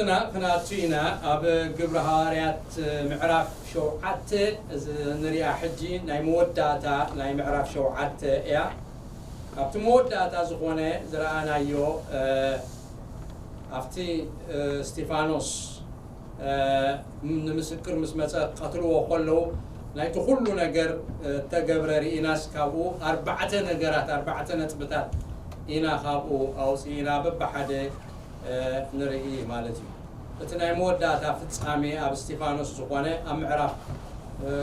እና ክንኣቱ ኢና ኣብ ግብሪ ሃዋርያት ምዕራፍ ሸውዓተ። እዚ ንሪኣ ሕጂ ናይ መወዳእታ ናይ ምዕራፍ ሸውዓተ እያ። ኣብቲ መወዳእታ ዝኾነ ዝረኣናዮ ኣብቲ እስጢፋኖስ ንምስክር ምስ መፀ ቀትልዎ ከለዉ ናይቲ ኩሉ ነገር ተገብረ ርኢናስ ካብኡ ኣርባዕተ ነገራት ኣርባዕተ ነጥብታት ኢና ካብኡ ኣውፅኢና በብሓደ ንርኢ ማለት እዩ። እቲ ናይ መወዳእታ ፍጻሜ ኣብ እስጢፋኖስ ዝኾነ ኣብ ምዕራፍ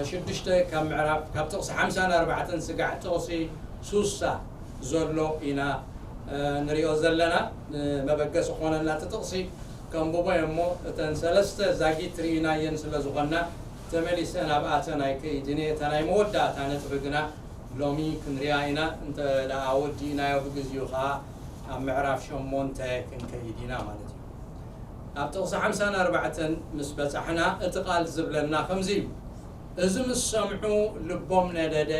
ሽዱሽተ ካብ ምዕራፍ ካብ ጥቕሲ ሓምሳን ኣርባዕተን ስጋዕ ጥቕሲ ሱሳ ዘሎ ኢና ንሪኦ ዘለና። ንመበገሲ ክኾነና እቲ ጥቕሲ ከንብቦ እየ እሞ እተን ሰለስተ ዛጊት ርኢናየን ስለ ዝኾና ተመሊሰ ናብኣተን ኣይከይድን እየ። እታ ናይ መወዳእታ ነጥቢ ግና ሎሚ ክንሪኣ ኢና። እንተ ደኣ ወዲእናዮ ብግዚኡ ኸዓ ኣብ ምዕራፍ ሸሞንተ ክንከይድ ኢና ማለት እዩ። ኣብ ጥቕሲ ሓምሳን ኣርባዕተን ምስ በጻሕና እቲ ቃል ዝብለና ከምዚ እዩ። እዚ ምስ ሰምዑ ልቦም ነደደ፣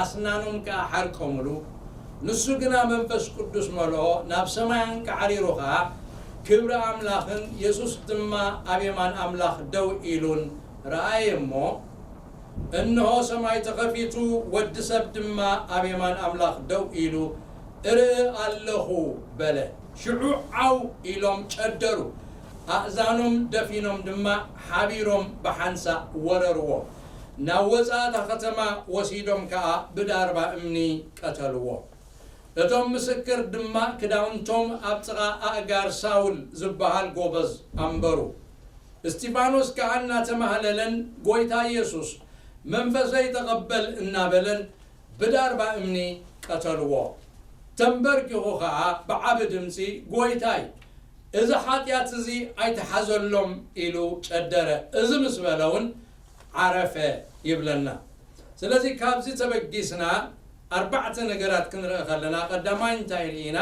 ኣስናኖም ከኣ ሓርቀሙሉ። ንሱ ግና መንፈስ ቅዱስ መልኦ፣ ናብ ሰማይ ኣንቃዕሪሩ ኸኣ ክብሪ ኣምላኽን የሱስ ድማ ኣብ የማን ኣምላኽ ደው ኢሉን ረኣየ እሞ፣ እንሆ ሰማይ ተኸፊቱ፣ ወዲ ሰብ ድማ ኣብ የማን ኣምላኽ ደው ኢሉ እርኢ ኣለኹ በለ። ሽዑ ዓው ኢሎም ጨደሩ፣ ኣእዛኖም ደፊኖም ድማ ሓቢሮም ብሓንሳእ ወረርዎ። ናብ ወጻእታ ከተማ ወሲዶም ከኣ ብዳርባ እምኒ ቀተልዎ። እቶም ምስክር ድማ ክዳውንቶም ኣብ ጥቓ ኣእጋር ሳውል ዝበሃል ጎበዝ ኣንበሩ። እስጢፋኖስ ከኣ እናተማህለለን፣ ጎይታ የሱስ፣ መንፈሰይ ተቐበል እናበለን ብዳርባ እምኒ ቀተልዎ። ተንበርኪኹ ኸኣ ብዓቢ ድምጺ፣ ጎይታይ፣ እዚ ሓጢኣት እዚ ኣይትሓዘሎም ኢሉ ጨደረ። እዚ ምስ በለ እውን ዓረፈ ይብለና። ስለዚ ካብዚ ተበጊስና ኣርባዕተ ነገራት ክንርኢ ከለና፣ ቀዳማይ እንታይ ርኢና?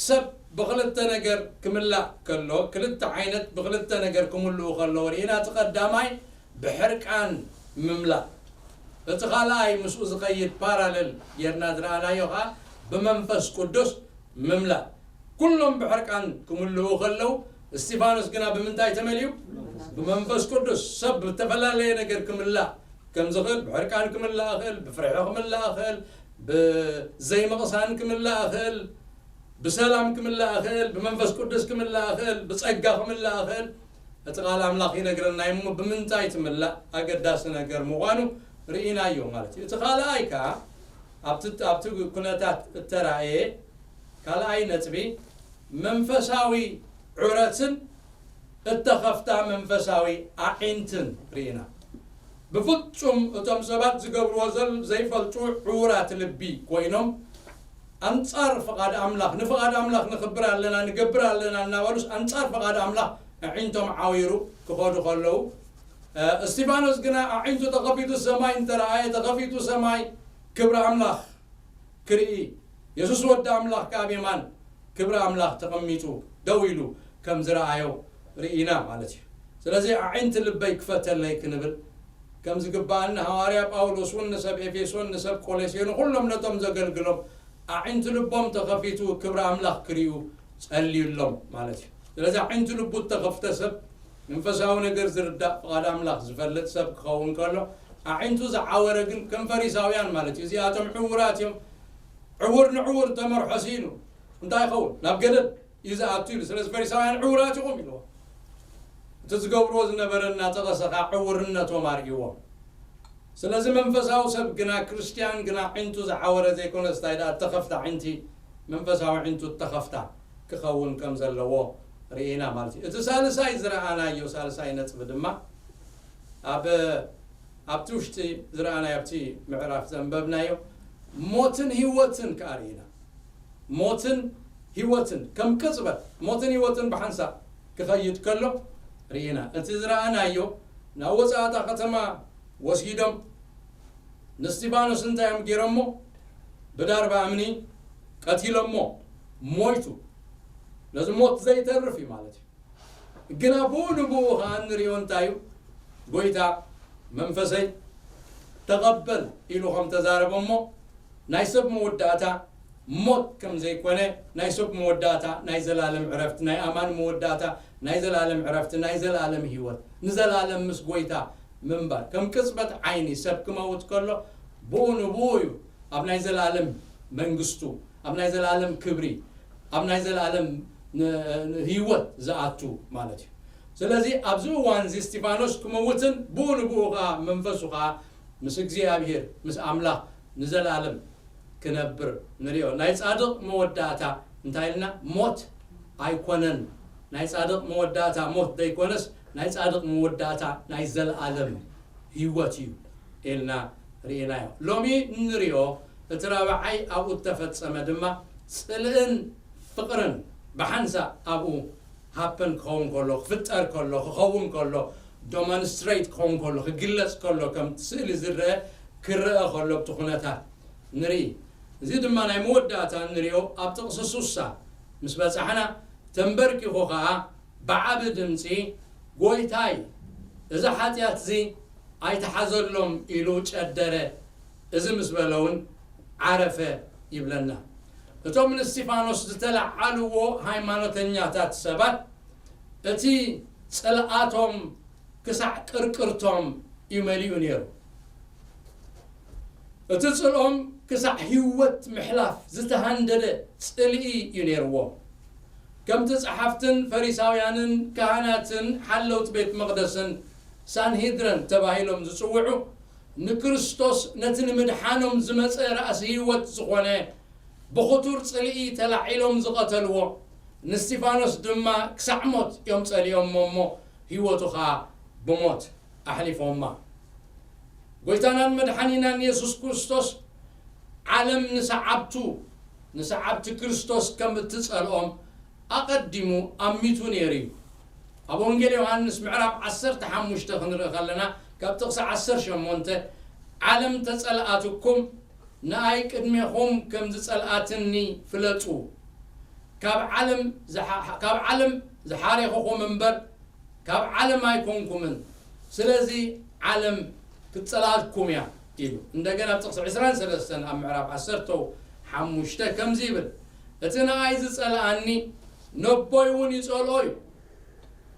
ሰብ ብኽልተ ነገር ክምላእ ከሎ፣ ክልተ ዓይነት ብኽልተ ነገር ክምልኡ ከለዉ ርኢና። እቲ ቀዳማይ ብሕርቃን ምምላእ፣ እቲ ካልኣይ ምስኡ ዝኸይድ ፓራለል ጌርና ዝረኣናዮ ኸዓ ብመንፈስ ቅዱስ ምምላእ። ኩሎም ብሕርቃን ክምልኡ ከለዉ፣ እስጢፋኖስ ግና ብምንታይ ተመልዩ? ብመንፈስ ቅዱስ። ሰብ ብተፈላለየ ነገር ክምላእ ከም ዝኽእል፣ ብሕርቃን ክምላእ ይኽእል፣ ብፍርሒ ክምላእ ይኽእል፣ ብዘይምቕሳን ክምላእ ይኽእል፣ ብሰላም ክምላእ ይኽእል፣ ብመንፈስ ቅዱስ ክምላእ ይኽእል፣ ብጸጋ ክምላእ ይኽእል። እቲ ቃል ኣምላኽ ይነግረና እዩ እሞ ብምንታይ ትምላእ ኣገዳሲ ነገር ምዃኑ ርኢናዮ ማለት እዩ። እቲ ካልኣይ ከኣ ኣብቲ ኣብቲ ኩነታት እተራእየ ካልኣይ ነጥቢ መንፈሳዊ ዑረትን እተኸፍታ መንፈሳዊ ኣዒንትን ርኢና። ብፍጹም እቶም ሰባት ዝገብርዎ ዘል ዘይፈልጡ ዕዉራት ልቢ ኮይኖም ኣንጻር ፍቓድ ኣምላኽ፣ ንፍቓድ ኣምላኽ ንኽብር ኣለና፣ ንገብር ኣለና እናበሉስ ኣንጻር ፍቓድ ኣምላኽ ኣዒንቶም ዓዊሩ ክኸዱ ከለዉ፣ እ፣ እስጢፋኖስ ግና ኣዒንቱ ተኸፊቱ ሰማይ እንተረኣየ፣ ተኸፊቱ ሰማይ ክብሪ ኣምላኽ ክርኢ፣ የሱስ ወዲ ኣምላኽ ከኣ ኣብ የማን ክብሪ ኣምላኽ ተቐሚጡ ደው ኢሉ ከም ዝረኣዮ ርኢና ማለት እዩ። ስለዚ ኣዒንቲ ልበይ ክፈተለይ ክንብል ከም ዝግባእ ንሃዋርያ ጳውሎስ እውን ንሰብ ኤፌሶን፣ ንሰብ ቆሎሴ፣ ንኹሎም ነቶም ዘገልግሎም ኣዒንቲ ልቦም ተኸፊቱ ክብሪ ኣምላኽ ክርእዩ ጸልዩሎም ማለት እዩ። ስለዚ ኣዒንቲ ልቡ እተኸፍተ ሰብ መንፈሳዊ ነገር ዝርዳእ ፍቓድ ኣምላኽ ዝፈልጥ ሰብ ክኸውን ከሎ ኣዒንቱ ዝዓወረ ግን ከም ፈሪሳውያን ማለት እዩ። እዚኣቶም ዕዉራት እዮም። ዕዉር ንዕዉር ተመርሖ ሲኢኑ እንታይ ይኸውን? ናብ ገደል እዩ ዝኣቱ ኢሉ። ስለዚ ፈሪሳውያን ዕዉራት ኢኹም ኢልዎ። እቲ ዝገብርዎ ዝነበረ እናጠቐሰ ኸዓ ዕውርነቶም ኣርእይዎም። ስለዚ መንፈሳዊ ሰብ ግና ክርስትያን ግና ኣዒንቱ ዝዓወረ ዘይኮነስ እንታይ ደኣ እተኸፍታ ኣዒንቲ መንፈሳዊ ኣዒንቱ እተኸፍታ ክኸውን ከም ዘለዎ ርኢና ማለት እዩ። እቲ ሳልሳይ ዝረኣናዮ ሳልሳይ ነጥቢ ድማ ኣብ ኣብቲ ውሽጢ ዝረኣናዮ ኣብቲ ምዕራፍ ዘንበብናዮ ሞትን ህይወትን ከኣ ርኢና። ሞትን ህይወትን ከም ቅጽበት ሞትን ህይወትን ብሓንሳብ ክኸይድ ከሎ ርኢና። እቲ ዝረኣናዮ ናብ ወጻእታ ከተማ ወሲዶም ንእስጢፋኖስ እንታይ እዮም ገይሮሞ? ብዳርባ እምኒ ቀቲሎሞ፣ ሞይቱ። ነዚ ሞት ዘይተርፍ እዩ ማለት እዩ። ግና ብኡ ንብኡ ኸዓ እንሪኦ እንታይ እዩ? ጎይታ መንፈሰይ ተቐበል ኢሉ ከም ተዛረበ እሞ ናይ ሰብ መወዳእታ ሞት ከም ዘይኮነ፣ ናይ ሰብ መወዳእታ ናይ ዘላለም ዕረፍቲ፣ ናይ ኣማን መወዳእታ ናይ ዘላለም ዕረፍቲ፣ ናይ ዘላለም ህይወት፣ ንዘላለም ምስ ጎይታ ምንባር፣ ከም ቅጽበት ዓይኒ ሰብ ክመውት ከሎ ብኡ ንብኡ እዩ ኣብ ናይ ዘላለም መንግስቱ፣ ኣብ ናይ ዘላለም ክብሪ፣ ኣብ ናይ ዘላለም ን- ን- ህይወት ዝኣቱ ማለት እዩ። ስለዚ ኣብዚ እዋን እዚ እስጢፋኖስ ክመውትን ብኡ ንብኡ ከዓ መንፈሱ ከዓ ምስ እግዚኣብሔር ምስ ኣምላኽ ንዘላለም ክነብር ንሪኦ። ናይ ጻድቕ መወዳእታ እንታይ ኢልና? ሞት ኣይኮነን። ናይ ጻድቕ መወዳእታ ሞት ዘይኮነስ ናይ ጻድቕ መወዳእታ ናይ ዘለኣለም ህይወት እዩ ኢልና ርኢናዮ። ሎሚ እንሪኦ እቲ ራብዓይ ኣብኡ እተፈጸመ ድማ ጽልእን ፍቕርን ብሓንሳእ ኣብኡ ሃፐን ክኸውን ከሎ፣ ክፍጠር ከሎ፣ ክኸውን ከሎ፣ ዶሞንስትሬት ክኸውን ከሎ፣ ክግለጽ ከሎ፣ ከም ስእሊ ዝረአ ክረአ ከሎ ኣብቲ ኩነታት ንርኢ። እዚ ድማ ናይ መወዳእታ እንሪኦ ኣብ ጥቕሲ ሱሳ ምስ በጻሕና፣ ተንበርኪኹ ኸኣ ብዓቢ ድምጺ፣ ጎይታይ፣ እዚ ሓጢኣት እዚ ኣይትሓዘሎም ኢሉ ጨደረ። እዚ ምስ በለ እውን ዓረፈ ይብለና። እቶም ንእስጢፋኖስ ዝተለዓልዎ ሃይማኖተኛታት ሰባት እቲ ጽልኣቶም ክሳዕ ቅርቅርቶም እዩ መሊኡ ነይሩ። እቲ ጽልኦም ክሳዕ ህይወት ምሕላፍ ዝተሃንደደ ጽልኢ እዩ ነይርዎም። ከምቲ ጸሓፍትን ፈሪሳውያንን ካህናትን ሓለውቲ ቤት መቕደስን ሳንሂድረን ተባሂሎም ዝጽውዑ፣ ንክርስቶስ ነቲ ንምድሓኖም ዝመጸ ራእሲ ህይወት ዝኾነ ብኽቱር ጽልኢ ተላዒሎም ዝቐተልዎ፣ ንስቲፋኖስ ድማ ክሳዕ ሞት እዮም ጸሊኦሞ እሞ ህይወቱ ኸኣ ብሞት ኣሕሊፎማ። ጎይታናን መድሓኒናን የሱስ ክርስቶስ ዓለም ንሰዓብቱ፣ ንሰዓብቲ ክርስቶስ ከም እትጸልኦም ኣቐዲሙ ኣሚቱ ነይሩ እዩ። ኣብ ወንጌል ዮሃንስ ምዕራፍ ዓሰርተ ሓሙሽተ ክንርኢ ከለና ካብ ጥቕሲ ዓሰርተ ሸሞንተ ዓለም ተጸልኣትኩም ንኣይ ቅድሜኹም ከም ዝጸልኣትኒ ፍለጡ። ካብ ዓለም ዝሓ-፣ ካብ ዓለም ዝሓሬኹኹም እምበር ካብ ዓለም ኣይኮንኩምን። ስለዚ ዓለም ክትጸልኣትኩም እያ ኢሉ። እንደገና ኣብ ጥቕሲ ዕስራን ሰለስተን ኣብ ምዕራፍ ዓሰርተ ሓሙሽተ ከምዚ ይብል፣ እቲ ንኣይ ዝጸልኣኒ ነቦይ እውን ይጸልኦ እዩ።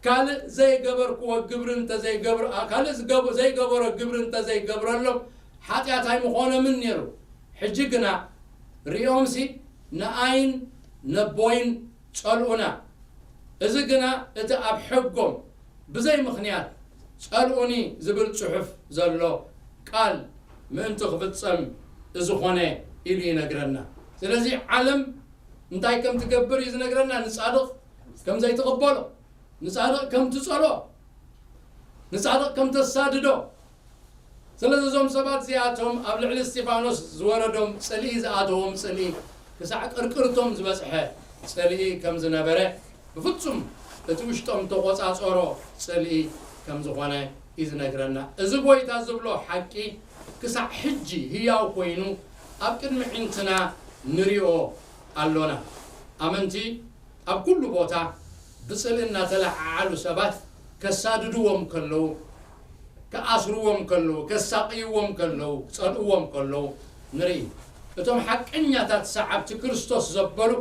ካልእ ዘይገበርክዎ ግብሪ እንተዘይገብር-፣ ኣ-፣ ካልእ ዝገብ-፣ ዘይገበሮ ግብሪ እንተዘይገብረሎም ሓጢኣት ኣይምኾኖምን ነይሩ። ሕጂ ግና ሪኦምሲ ንኣይን ነቦይን ጸልኡና። እዚ ግና እቲ ኣብ ሕጎም ብዘይ ምኽንያት ጸልኡኒ ዝብል ጽሑፍ ዘሎ ቃል ምእንቲ ክፍጸም እዚ ኾነ ኢሉ ይነግረና። ስለዚ ዓለም እንታይ ከም ትገብር እዩ ዝነግረና። ንጻድቕ ከም ዘይትቕበሎ፣ ንጻድቕ ከም ትጸልኦ፣ ንጻድቕ ከም ተሳድዶ። ስለዚ እዞም ሰባት እዚኣቶም ኣብ ልዕሊ እስጢፋኖስ ዝወረዶም ጽልኢ፣ ዝኣተዎም ጽልኢ፣ ክሳዕ ቅርቅርቶም ዝበጽሐ ጽልኢ ከም ዝነበረ፣ ብፍጹም እቲ ውሽጦም ተቖጻጸሮ ጽልኢ ከም ዝኾነ እዩ ዝነግረና። እዚ ጎይታ ዝብሎ ሓቂ ክሳዕ ሕጂ ህያው ኮይኑ ኣብ ቅድሚ ዕንትና ንሪኦ ኣሎና። ኣመንቲ ኣብ ኩሉ ቦታ ብጽልኢ እናተለዓዓሉ ሰባት ከሳድድዎም ከለዉ፣ ክኣስርዎም ከለዉ፣ ከሳቕይዎም ከለዉ፣ ክጸልእዎም ከለዉ ንርኢ። እቶም ሓቀኛታት ሰዓብቲ ክርስቶስ ዘበሉ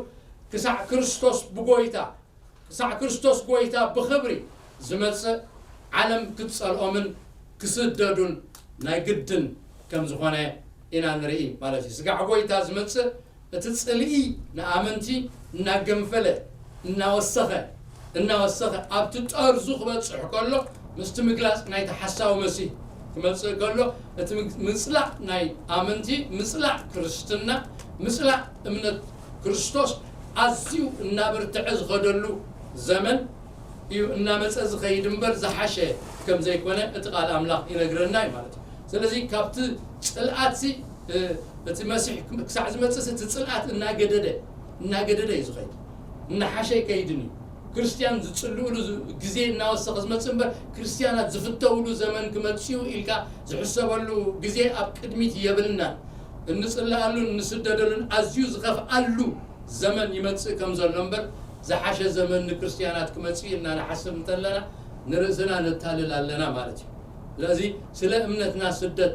ክሳዕ ክርስቶስ ብጎይታ፣ ክሳዕ ክርስቶስ ጎይታ ብኽብሪ ዝመጽእ ዓለም ክትጸልኦምን ክስደዱን ናይ ግድን ከም ዝኾነ ኢና ንርኢ ማለት እዩ። ስጋዕ ጎይታ ዝመጽእ እቲ ጽልኢ ንኣመንቲ እናገንፈለ፣ እናወሰኸ፣ እናወሰኸ ኣብቲ ጠርዙ ክበጽሕ ከሎ፣ ምስቲ ምግላጽ ናይቲ ሓሳዊ መሲህ ክመጽእ ከሎ፣ እቲ ምግ-፣ ምጽላእ ናይ ኣመንቲ፣ ምጽላእ ክርስትና፣ ምጽላእ እምነት ክርስቶስ ኣዝዩ እናበርትዐ ዝኸደሉ ዘመን እዩ እናመጸ ዝኸይድ እምበር ዝሓሸ ከም ዘይኮነ እቲ ቃል ኣምላኽ ይነግረና እዩ ማለት እዩ። ስለዚ ካብቲ ጽልኣትሲ፣ እ፣ እቲ መሲሕ ክሳዕ ዝመጽእስ እቲ ጽልኣት እናገደደ፣ እናገደደ እዩ ዝኸይድ። እናሓሸ ኣይከይድን እዩ። ክርስትያን ዝጽልኡሉ ዝ-፣ ግዜ እናወሰኸ ዝመጽእ እምበር ክርስትያናት ዝፍተውሉ ዘመን ክመጽእ እዩ ኢልካ ዝሕሰበሉ ግዜ ኣብ ቅድሚት የብልናን። እንጽልኣሉን እንስደደሉን ኣዝዩ ዝኸፍኣሉ ዘመን ይመጽእ ከም ዘሎ እምበር ዝሓሸ ዘመን ንክርስትያናት ክመጽእ እዩ እና ንሓስብ እንተለና ንርእስና ነታልል ኣለና ማለት እዩ። ስለዚ ስለ እምነትና ስደት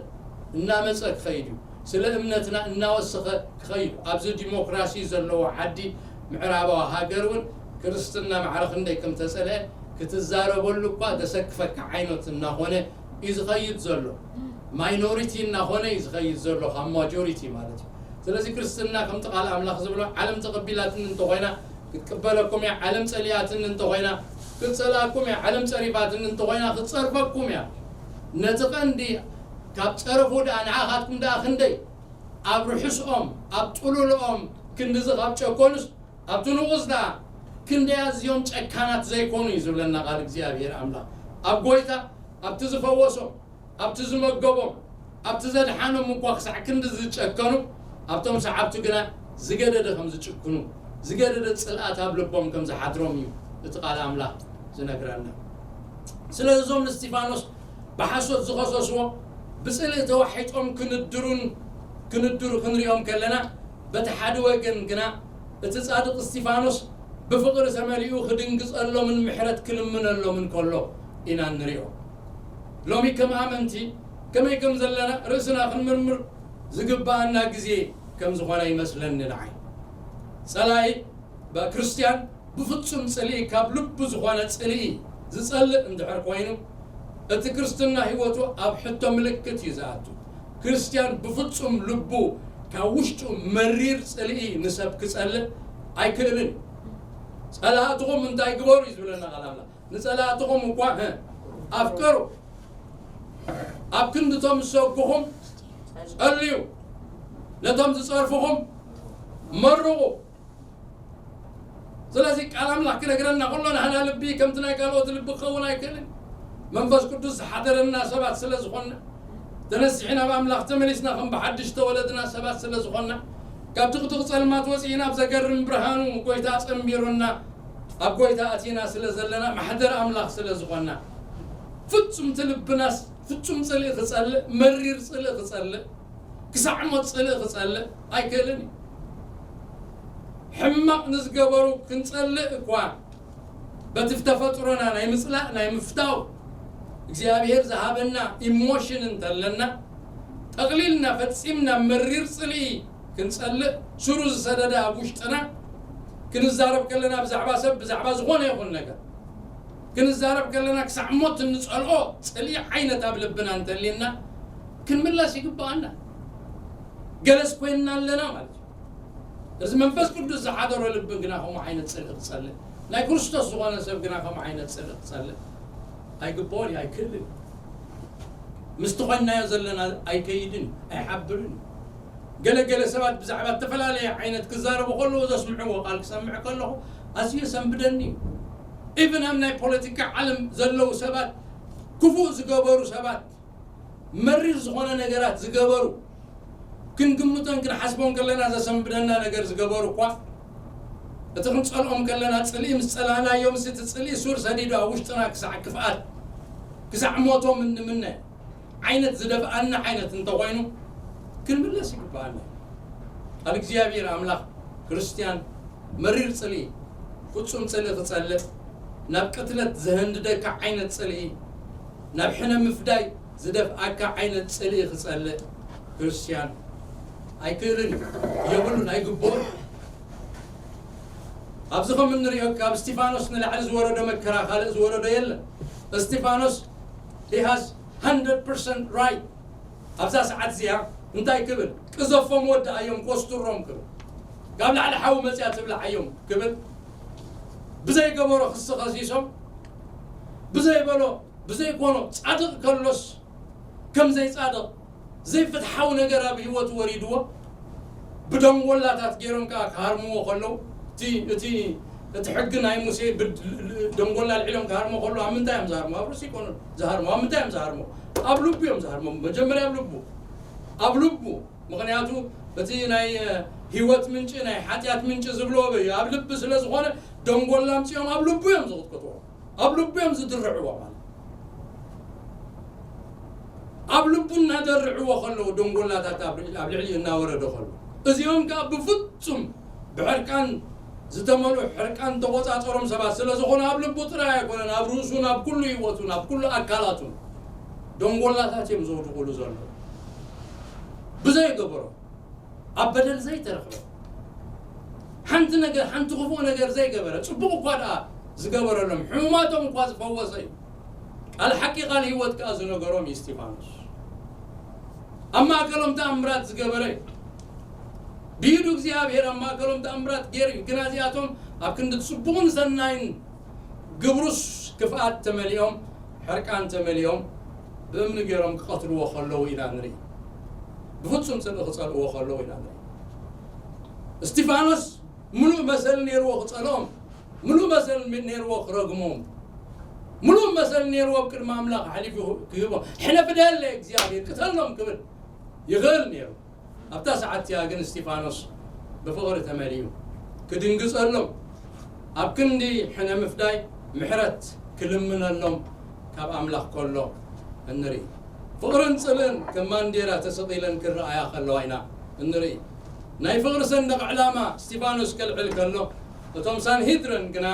እናመጸ ክኸይድ እዩ። ስለ እምነትና እናወሰኸ ክኸይድ፣ ኣብዚ ዲሞክራሲ ዘለዎ ዓዲ ምዕራባዊ ሃገር እውን ክርስትና ማዕረ ክንደይ ከም ተጸልአ ክትዛረበሉ እኳ ዘሰክፈካ ዓይነት እናኾነ እዩ ዝኸይድ ዘሎ። ማይኖሪቲ እናኾነ እዩ ዝኸይድ ዘሎ ካብ ማጆሪቲ ማለት እዩ። ስለዚ ክርስትና ከምቲ ቃል ኣምላኽ ዝብሎ ዓለም ተቐቢላትኒ እንተኾይና ክትቅበለኩም እያ፣ ዓለም ጸሊኣትኒ እንተኾይና ክትጸልኣኩም እያ፣ ዓለም ጸሪፋትኒ እንተኾይና ክትጸርፈኩም እያ። ነቲ ቀንዲ ካብ ጸረፉ ደኣ ንዓኻትኩም ደኣ ክንደይ ኣብ ርሑስኦም ኣብ ጥሉልኦም ክንድዚ ካብ ጨኮኑስ ኣብቲ ንቑስ ደኣ ክንደይ ኣዝዮም ጨካናት ዘይኮኑ እዩ ዝብለና ቃል እግዚኣብሔር ኣምላኽ። ኣብ ጎይታ ኣብቲ ዝፈወሶም ኣብቲ ዝመገቦም ኣብቲ ዘድሓኖም እኳ ክሳዕ ክንዲ ዝጨከኑ ኣብቶም ሰዓብቱ ግና ዝገደደ ከም ዝጭክኑ ዝገደደ ጽልኣት ኣብ ልቦም ከም ዝሓድሮም እዩ እቲ ቃል ኣምላኽ ዝነግረና። ስለዚ እዞም ንስቲፋኖስ ብሓሶት ዝኸሰስዎ ብጽልኢ ተዋሒጦም ክንድሩን ክንድሩ ክንሪኦም ከለና በቲ ሓደ ወገን ግና እቲ ጻድቕ እስቲፋኖስ ብፍቕሪ ተመሊኡ ክድንግጸሎምን ምሕረት ክልምነሎምን ከሎ ኢና ንሪኦ። ሎሚ ከም ኣመንቲ ከመይ ከም ዘለና ርእስና ክንምርምር ዝግባኣና ግዜ ከም ዝኾነ ይመስለኒ ንዓይ። ጸላኢ በ-፣ ክርስትያን ብፍጹም ጽልኢ ካብ ልቡ ዝኾነ ጽልኢ ዝጸልእ እንድሕር ኮይኑ እቲ ክርስትና ህይወቱ ኣብ ሕቶ ምልክት እዩ ዝኣቱ። ክርስትያን ብፍጹም ልቡ ካብ ውሽጡ መሪር ጽልኢ ንሰብ ክጸልእ ኣይክእልን። ጸላእትኹም እንታይ ግበሩ እዩ ዝብለና ቃል ኣምላኽ። ንጸላእትኹም እኳ፣ እ፣ ኣፍቅሩ። ኣብ ክንድቶም ዝሰጉኹም ጸልዩ። ነቶም ዝጸርፍኹም መርቑ። ስለዚ ቃል ኣምላኽ ክነግረና ከሎ ናህና ልቢ ከምቲ ናይ ካልኦት ልቢ ክኸውን ኣይክእልን። መንፈስ ቅዱስ ዝሓደረና ሰባት ስለ ዝኾንና ተነሲሕና ናብ ኣምላኽ ተመሊስና ከም ብሓድሽ ተወለድና ሰባት ስለ ዝኾንና ካብ ድቕድቕ ጸልማት ወጺእና ኣብ ዘገርም ብርሃኑ ጎይታ ጸንቢሩና ኣብ ጎይታ ኣቲና ስለ ዘለና ማሕደር ኣምላኽ ስለ ዝኾንና ፍጹም ትልብናስ ፍጹም ጽልኢ ክጸልእ መሪር ጽልኢ ክጸልእ ክሳዕ ሞት ጽልኢ ክጸልእ ኣይክእልን እዩ። ሕማቕ ንዝገበሩ ክንጸልእ እኳ በቲ ተፈጥሮና ናይ ምጽላእ ናይ ምፍታው እግዚኣብሔር ዝሃበና ኢሞሽን እንተለና ጠቕሊልና ፈጺምና መሪር ጽልኢ ክንጸልእ ስሩ ዝሰደደ ኣብ ውሽጥና ክንዛረብ ከለና ብዛዕባ ሰብ ብዛዕባ ዝኾነ ይኹን ነገር ክንዛረብ ከለና ክሳዕ ሞት እንጸልኦ ጽልኢ ዓይነት ኣብ ልብና እንተልየና ክንምለስ ይግባኣና። ገለስ ኮይንና ኣለና ማለት እዩ። እዚ መንፈስ ቅዱስ ዝሓደሮ ልቢ ግና ከምኡ ዓይነት ጽልኢ ክጸልእ ናይ ክርስቶስ ዝኾነ ሰብ ግና ከምኡ ዓይነት ጽልኢ ክጸልእ ኣይግብኦን እዩ ኣይክእልን። ምስቲ ኮይንናዮ ዘለና ኣይከይድን ኣይሓብርን። ገለ ገለ ሰባት ብዛዕባ ዝተፈላለየ ዓይነት ክዛረቡ ከለዉ ዘስምዕዎ ቃል ክሰምዕ ከለኹ ኣዝዩ የሰንብደኒ እዩ። ኢቭን ኣብ ናይ ፖለቲካ ዓለም ዘለዉ ሰባት ክፉእ ዝገበሩ ሰባት መሪር ዝኾነ ነገራት ዝገበሩ ክንግምቶን ክንሓስቦን ከለና ዘሰንብደና ነገር ዝገበሩ እኳ እቲ ክንጸልኦም ከለና ጽልኢ ምስ ጸላእናዮ ምስ እቲ ጽልኢ ሱር ሰዲዱ ኣብ ውሽጥና ክሳዕ ክፍኣት ክሳዕ ሞቶም እንምነ ዓይነት ዝደፍኣና ዓይነት እንተኾይኑ ክንምለስ ይግባኣና። ቃል እግዚኣብሔር ኣምላኽ ክርስትያን መሪር ጽልኢ ፍጹም ጽልኢ ክጸልእ ናብ ቅትለት ዘህንድደካ ዓይነት ጽልኢ ናብ ሕነ ምፍዳይ ዝደፍኣካ ዓይነት ጽልኢ ክጸልእ ክርስትያን ኣይክእልን እዩ። የብሉን ኣይግብኦን። ኣብዚ ከም እንሪኦ ካብ እስቲፋኖስ ንላዕሊ ዝወረዶ መከራ ካልእ ዝወረዶ የለን። እስቲፋኖስ he has hundred percent right ኣብዛ ሰዓት እዚኣ እንታይ ክብል ቅዘፎም ወዳኣዮም ኮስትሮም ክብል ካብ ላዕሊ ሓዊ መፅያ ትብላዓዮም ክብል ብዘይገበሮ ክሲ ከሲሶም ብዘይበሎ ብዘይኮኖ ፃድቕ ከሎስ ከም ዘይፃድቕ ዘይፍትሓዊ ነገር ኣብ ህይወቱ ወሪድዎ ብደንጎላታት ገይሮም ከዓ ክሃርምዎ ከለዉ እቲ እቲ እቲ ሕጊ ናይ ሙሴ ደንጎላ ኣልዒሎም ክሃርሞ ከለዉ ኣብ ምንታይ እዮም ዝሃርሞ? ኣብ ርእሲ ይኮኑ ዝሃርሞ ኣብ ምንታይ እዮም ዝሃርሞ? ኣብ ልቡ እዮም ዝሃርሞ። መጀመርያ ኣብ ልቡ ኣብ ልቡ ምክንያቱ እቲ ናይ ህይወት ምንጪ ናይ ሓጢኣት ምንጪ ዝብልዎ እዩ ኣብ ልቢ ስለ ዝኾነ ደንጎላ ኣምፅኦም ኣብ ልቡ እዮም ዝቕጥቅጥዎ። ኣብ ልቡ እዮም ዝድርዕዎ ማለት ኣብ ልቡ እናደርዕዎ ከለዉ ደንጎላታት ኣብ ልዕሊኡ እናወረደ ከሎ እዚኦም ከዓ ብፍፁም ብሕርቃን ዝተመልኡ ሕርቃን ተቆፃፀሮም ሰባት ስለ ዝኾኑ ኣብ ልቡ ጥራይ ኣይኮነን ኣብ ርእሱን ኣብ ኩሉ ህይወቱን ኣብ ኩሉ ኣካላቱን ደንጎላታት እዮም ዘውድቁሉ ዘሎ። ብዘይገበሮ፣ ኣብ በደል ዘይተረኽበ፣ ሓንቲ ነገር፣ ሓንቲ ክፉእ ነገር ዘይገበረ፣ ጽቡቕ እኳ ደኣ ዝገበረሎም፣ ሕሙማቶም እኳ ዝፈወሰ እዩ። ቃል ሓቂ፣ ቃል ህይወት ከኣ ዝነገሮም እዩ እስጢፋኖስ። ኣብ ማእከሎም ተኣምራት ዝገበረ እዩ። ብኢዱ እግዚኣብሔር ኣብ ማእከሎም ተኣምራት ገይሩ እዩ። ግና እዚኣቶም ኣብ ክንዲ ጽቡቕን ሰናይን ግብሩስ ክፍኣት ተመሊኦም፣ ሕርቃን ተመሊኦም፣ ብእምኒ ገይሮም ክቐትልዎ ከለዉ ኢና ንርኢ። ብፍጹም ጽልኢ ክጸልእዎ ከለዉ ኢና ንርኢ። እስጢፋኖስ ምሉእ መሰል ነይርዎ ክጸልኦም፣ ምሉእ መሰል ነይርዎ ክረግሞም፣ ምሉእ መሰል ነይርዎ ኣብ ቅድሚ ኣምላኽ ኣሕሊፉ ክህቦም። ሕነ ፍደለይ እግዚኣብሔር፣ ቅተሎም ክብል ይኽእል ነይሩ። ኣብታ ሰዓት እቲኣ ግን እስጢፋኖስ ብፍቕሪ ተመሊኡ፣ ክድንግጸሎም፣ ኣብ ክንዲ ሕነ ምፍዳይ ምሕረት ክልምነሎም ካብ ኣምላኽ ከሎ እንርኢ። ፍቕርን ጽልእን ከም ማንዴላ ተሰቒለን ክረኣያ ከለዋ ኢና እንርኢ። ናይ ፍቕሪ ሰንደቕ ዕላማ እስጢፋኖስ ከልዕል ከሎ፣ እቶም ሳንሂድረን ግና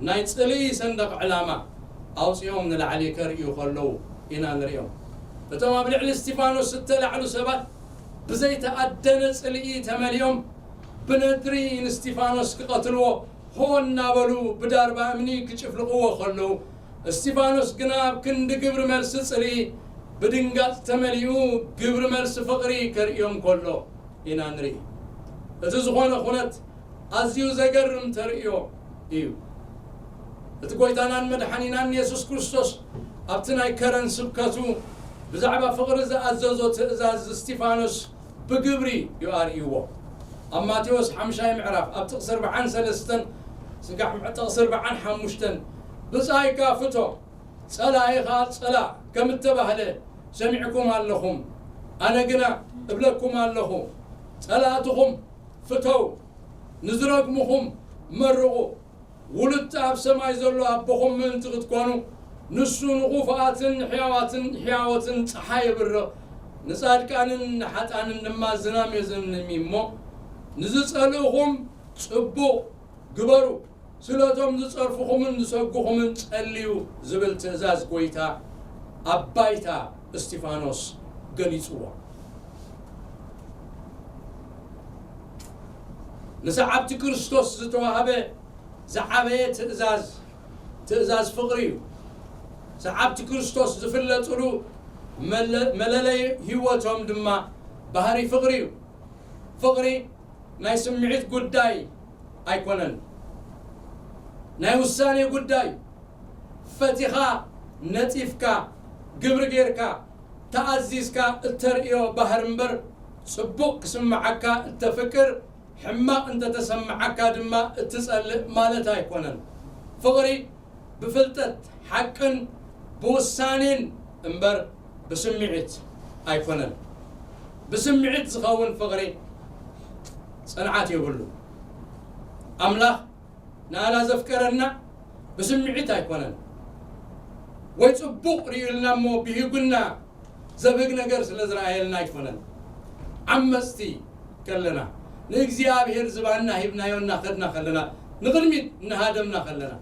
ናይ ጽልኢ ሰንደቕ ዕላማ ኣውጺኦም ንላዕሊ ከርእዩ ከለዉ ኢና ንርእዮም። እቶም ኣብ ልዕሊ እስጢፋኖስ ዝተላዕሉ ሰባት ብዘይተኣደነ ጽልኢ ተመሊኦም ብነድሪ ንእስጢፋኖስ ክቐትልዎ ሆ እናበሉ ብዳርባ እምኒ ክጭፍልቕዎ ከለዉ፣ እስጢፋኖስ ግና ኣብ ክንዲ ግብሪ መልሲ ጽልኢ ብድንጋጽ ተመሊኡ ግብሪ መልሲ ፍቕሪ ከርእዮም ከሎ ኢና ንርኢ። እቲ ዝኾነ ኩነት ኣዝዩ ዘገርም ተርእዮ እዩ። እቲ ጐይታናን መድሓኒናን የሱስ ክርስቶስ ኣብቲ ናይ ከረን ስብከቱ ብዛዕባ ፍቕሪ ዝኣዘዞ ትእዛዝ እስጢፋኖስ ብግብሪ እዩ ኣርእይዎ። ኣብ ማቴዎስ ሓምሻይ ምዕራፍ ኣብ ጥቕሲ ኣርብዓን ሰለስተን ስጋዕ ጥቕሲ ኣርብዓን ሓሙሽተን ብጻይካ ፍቶ፣ ጸላኢኻ ጸላእ ከም እተባህለ ሰሚዕኩም ኣለኹም። ኣነ ግና እብለኩም ኣለኹ፣ ጸላእትኹም ፍተው፣ ንዝረግሙኹም መርቑ፣ ውሉድ ኣብ ሰማይ ዘሎ ኣቦኹም ምእንቲ ክትኮኑ፣ ንሱ ንኽፉኣትን ንሕያዋትን፣ ሕያዎትን ጸሓይ የብርቕ፣ ንጻድቃንን ንሓጣንን ድማ ዝናም የዝንሚ እሞ፣ ንዝጸልእኹም ጽቡቕ ግበሩ፣ ስለቶም ዝጸርፍኹምን ዝሰጉኹምን ጸልዩ ዝብል ትእዛዝ ጐይታ ኣብ ባይታ እስጢፋኖስ ገሊጽዎ። ንሰዓብቲ ክርስቶስ ዝተዋህበ ዝዓበየ ትእዛዝ፣ ትእዛዝ ፍቕሪ እዩ። ሰዓብቲ ክርስቶስ ዝፍለጥሉ መለ-፣ መለለይ ህይወቶም ድማ ባህሪ ፍቕሪ እዩ። ፍቕሪ ናይ ስምዒት ጉዳይ ኣይኮነን። ናይ ውሳኔ ጉዳይ፣ ፈቲኻ፣ ነጺፍካ፣ ግብሪ ጌርካ፣ ተኣዚዝካ እተርእዮ ባህሪ እምበር፣ ጽቡቕ ክስምዓካ እተፍቅር፣ ሕማቕ እንተተሰምዓካ ድማ እትጸልእ ማለት ኣይኮነን። ፍቕሪ ብፍልጠት፣ ሓቅን ብውሳኔን እምበር ብስምዒት ኣይኮነን። ብስምዒት ዝኸውን ፍቕሪ ጽንዓት የብሉ። ኣምላኽ ንኣና ዘፍቀረና ብስምዒት ኣይኮነን። ወይ ጽቡቕ ርእዩልና እሞ ብሂጉና ዘብህግ ነገር ስለ ዝረኣየልና ኣይኮነን። ዓመጽቲ ከለና፣ ንእግዚኣብሔር ዝባንና ሂብናዮ እናኸድና ከለና፣ ንቕድሚት እናሃደምና ከለና፣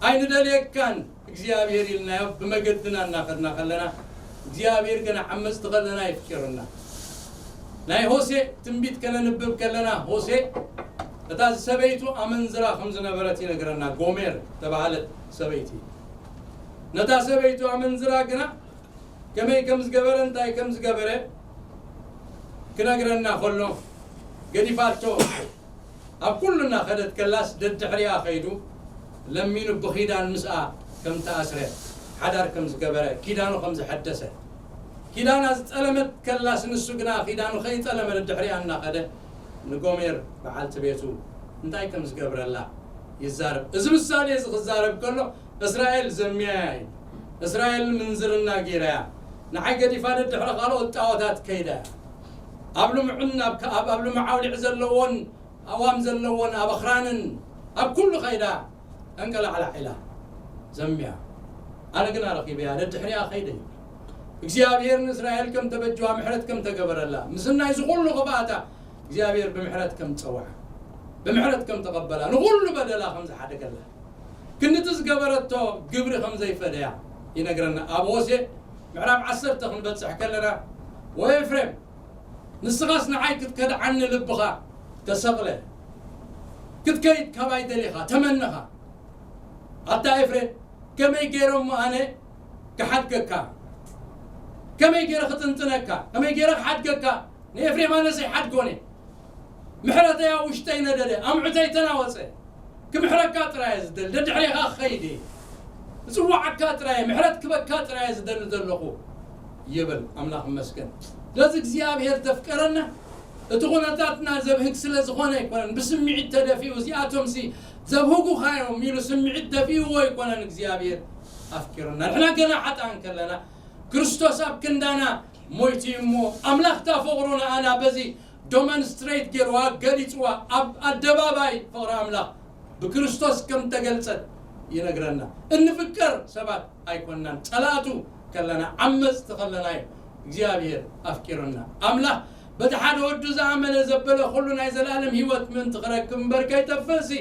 ኣይንደልየካን እግዚኣብሔር ኢልናዮ ብመገድና እናኸድና ከለና፣ እግዚኣብሔር ገና ዓመጽቲ ከለና የፍቅረና። ናይ ሆሴ ትንቢት ከነንብብ ከለና፣ ሆሴ እታ ሰበይቱ ኣመንዝራ ከም ዝነበረት ይነግረና። ጎሜር ተባሃለት ሰበይቲ። ነታ ሰበይቱ ኣመንዝራ ግና ከመይ ከም ዝገበረ፣ እንታይ ከም ዝገበረ ክነግረና ከሎ፣ ገዲፋቶ ኣብ ኩሉ እናኸደት ከላስ፣ ደድሕሪኣ ኸይዱ ለሚኑ ብኺዳን ምስኣ ከም ተኣስረ፣ ሓዳር ከም ዝገበረ፣ ኪዳኑ ከም ዘሐደሰ፣ ኪዳና ዝጠለመት ከላስ፣ ንሱ ግና ኪዳኑ ከይጠለመ ደድሕሪኣ እናኸደ ንጎሜር በዓልቲ ቤቱ እንታይ ከም ዝገብረላ ይዛረብ። እዚ ምሳሌ እዚ ክዛረብ ከሎ፣ እስራኤል ዘሚያ እያ። እስራኤል ምንዝርና ገይራ እያ። ንዓይ ገዲፋ ደድሕሪ ካልኦት ጣዖታት ከይዳ እያ። ኣብ ልምዑን ኣብ ከ-፣ ኣብ፣ ኣብ ልምዓ ኣውሊዕ ዘለዎን ኣእዋም ዘለዎን ኣብ ኣኽራንን ኣብ ኩሉ ከይዳ እንቀላዕላዕ ኢላ ዘሚያ። ኣነ ግና ረኺበያ፣ ደድሕሪኣ ከይደ። እግዚኣብሔር ንእስራኤል ከም ተበጅዋ፣ ምሕረት ከም ተገበረላ፣ ምስናይ እዚ ኩሉ ክፍኣታ እግዚኣብሔር ብምሕረት ከም ጸውዓ፣ ብምሕረት ከም ተቐበላ፣ ንኹሉ በደላ ከም ዝሓደገላ፣ ክንድቲ ዝገበረቶ ግብሪ ከም ዘይፈደያ ይነግረና። ኣብ ሆሴዕ ምዕራፍ ዓሰርተ ክንበጽሕ ከለና፣ ወኤፍሬም፣ ንስኻስ ንዓይ ክትከድዓኒ ልብኻ ተሰቕለ። ክትከይድ ካባይ ደሊኻ፣ ተመነኻ። ኣታ ኤፍሬም፣ ከመይ ገይረ እሞ ኣነ ክሓድገካ? ከመይ ገይረ ክጥንጥነካ? ከመይ ገይረ ክሓድገካ? ንኤፍሬም ኣነስ ኣይሓድጎን እየ። ምሕረተይ ኣብ ውሽጠይ ነደደ፣ ኣምዑተይ ተናወጸ። ክምሕረካ ጥራይ እየ ዝደሊ፣ ደድሕሬኻ ክኸይድ እየ። እጽዋዓካ ጥራይ እየ፣ ምሕረት ክበካ ጥራይ እየ ዝደሊ ዘለኹ ይብል ኣምላኽ ይመስገን። ስለዚ እግዚኣብሔር ዘፍቀረና እቲ ኩነታትና ዘብህግ ስለ ዝኾነ ኣይኮነን፣ ብስምዒት ተደፊኡ እዚኣቶምሲ ዘብህጉኻ እዮም ኢሉ ስምዒት ደፊእዎ ኣይኮነን እግዚኣብሔር ኣፍቂሩና። ንሕና ገና ሓጥኣን ከለና ክርስቶስ ኣብ ክንዳና ሞይቱ እዩ እሞ ኣምላኽ እታ ፍቕሩ ንኣና በዚ ዶመንስትሬት ገይርዋ፣ ገሊጽዋ፣ ኣብ ኣደባባይ ፍቕሪ ኣምላኽ ብክርስቶስ ከም ተገልጸት ይነግረና። እንፍቀር ሰባት ኣይኮንናን፣ ጸላእቱ ከለና፣ ዓመጽቲ ከለና እዩ እግዚኣብሔር ኣፍቂሩና። ኣምላኽ በቲ ሓደ ወዱ ዝኣመነ ዘበለ ኩሉ ናይ ዘለኣለም ህይወት ምእንቲ ክረክብ እምበር ከይጠፍእሲ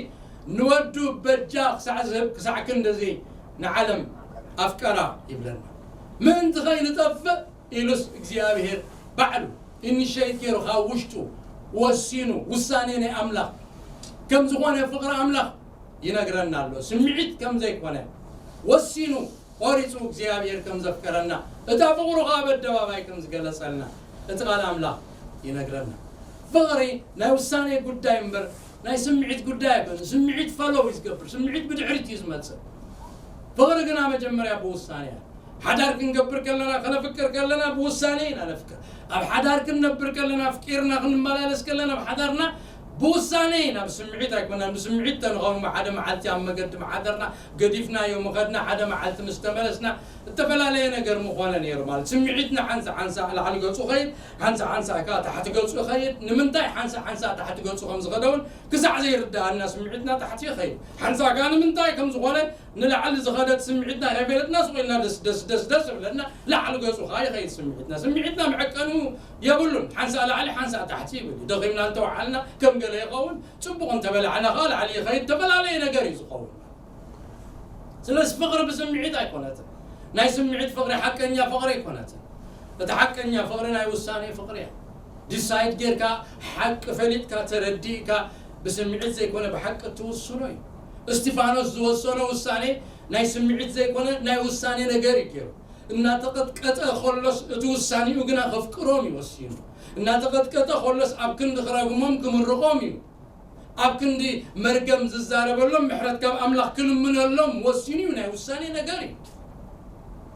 ንወዱ በጃ ክሳዕ ዝህብ ክሳዕ ክንድዚ ንዓለም ኣፍቀራ ይብለና። ምእንቲ ከይንጠፍእ ኢሉስ እግዚኣብሔር ባዕሉ ኢኒሼት ገይሩ ካብ ውሽጡ ወሲኑ ውሳኔ ናይ ኣምላኽ ከም ዝኾነ ፍቕሪ ኣምላኽ ይነግረና ኣሎ። ስምዒት ከም ዘይኮነ ወሲኑ ቆሪጹ እግዚኣብሔር ከም ዘፍቀረና እታ ፍቕሩ ከዓ በደባባይ ከም ዝገለጸልና እቲ ቃል ኣምላኽ ይነግረና። ፍቕሪ ናይ ውሳኔ ጉዳይ እምበር ናይ ስምዒት ጉዳይ ኣይኮነ። ስምዒት ፈለው እዩ ዝገብር። ስምዒት ብድሕሪት እዩ ዝመጽእ። ፍቕሪ ግና መጀመርያ ብውሳኔ እያ። ሓዳር ክንገብር ከለና፣ ከነፍቅር ከለና ብውሳኔ ኢና ነፍቅር። ኣብ ሓዳር ክንነብር ከለና፣ ኣፍቂርና ክንመላለስ ከለና፣ ኣብ ሓዳርና ብውሳኔ ኢና፣ ብስምዒት ኣይኮናን። ብስምዒት ተንኸውን ሓደ መዓልቲ ኣብ መገዲ ምሓደርና፣ ገዲፍናዮ ምኸድና፣ ሓደ መዓልቲ ምስ ተመለስና፣ እተፈላለየ ነገር ምኾነ ነይሩ ማለት። ስምዒትና ሓንሳ ሓንሳ ላዕሊ ገጹ ኸይድ፣ ሓንሳ ሓንሳ ከኣ ታሕቲ ገጹ ይኸይድ። ንምንታይ ሓንሳ ሓንሳ ታሕቲ ገጹ ከም ዝኸደ እውን ክሳዕ ዘይርድኣና ስምዒትና ታሕቲ ይኸይድ። ሓንሳ ከኣ ንምንታይ ከም ዝኾነ ንላዕሊ ዝኸደት ስምዒትና ከይፈለጥና ስቕ ኢልና ደስ ደስ ደስ ደስ ይብለና፣ ላዕሊ ገጹ ከኣ ይኸይድ ስምዒትና። ስምዒትና መዐቀኑ የብሉን። ሓንሳ ላዕሊ ሓንሳ ታሕቲ ይብል እዩ። ደኺምና እንተወዓልና ከም ገለ ይኸውን፣ ጽቡቕ እንተበላዕና ከኣ ላዕሊ ይኸይድ፣ ዝተፈላለየ ነገር እዩ ዝኸውን። ስለዚ ፍቕሪ ብስምዒት ኣይኮነትን። ናይ ስምዒት ፍቕሪ ሓቀኛ ፍቕሪ ኣይኮነትን። እቲ ሓቀኛ ፍቕሪ ናይ ውሳኔ ፍቕሪ እያ። ዲሳይድ ጌርካ፣ ሓቂ ፈሊጥካ፣ ተረዲእካ፣ ብስምዒት ዘይኮነ ብሓቂ እትውስኖ እዩ። እስጢፋኖስ ዝወሰኖ ውሳኔ ናይ ስምዒት ዘይኮነ ናይ ውሳኔ ነገር እዩ ገይሩ። እናተቐጥቀጠ ከሎስ እቲ ውሳኔኡ ግና ከፍቅሮም እዩ ወሲኑ። እናተቐጥቀጠ ከሎስ ኣብ ክንዲ ክረግሞም ክምርቖም እዩ። ኣብ ክንዲ መርገም ዝዛረበሎም ምሕረት ካብ ኣምላኽ ክልምነሎም ወሲኑ እዩ። ናይ ውሳኔ ነገር እዩ።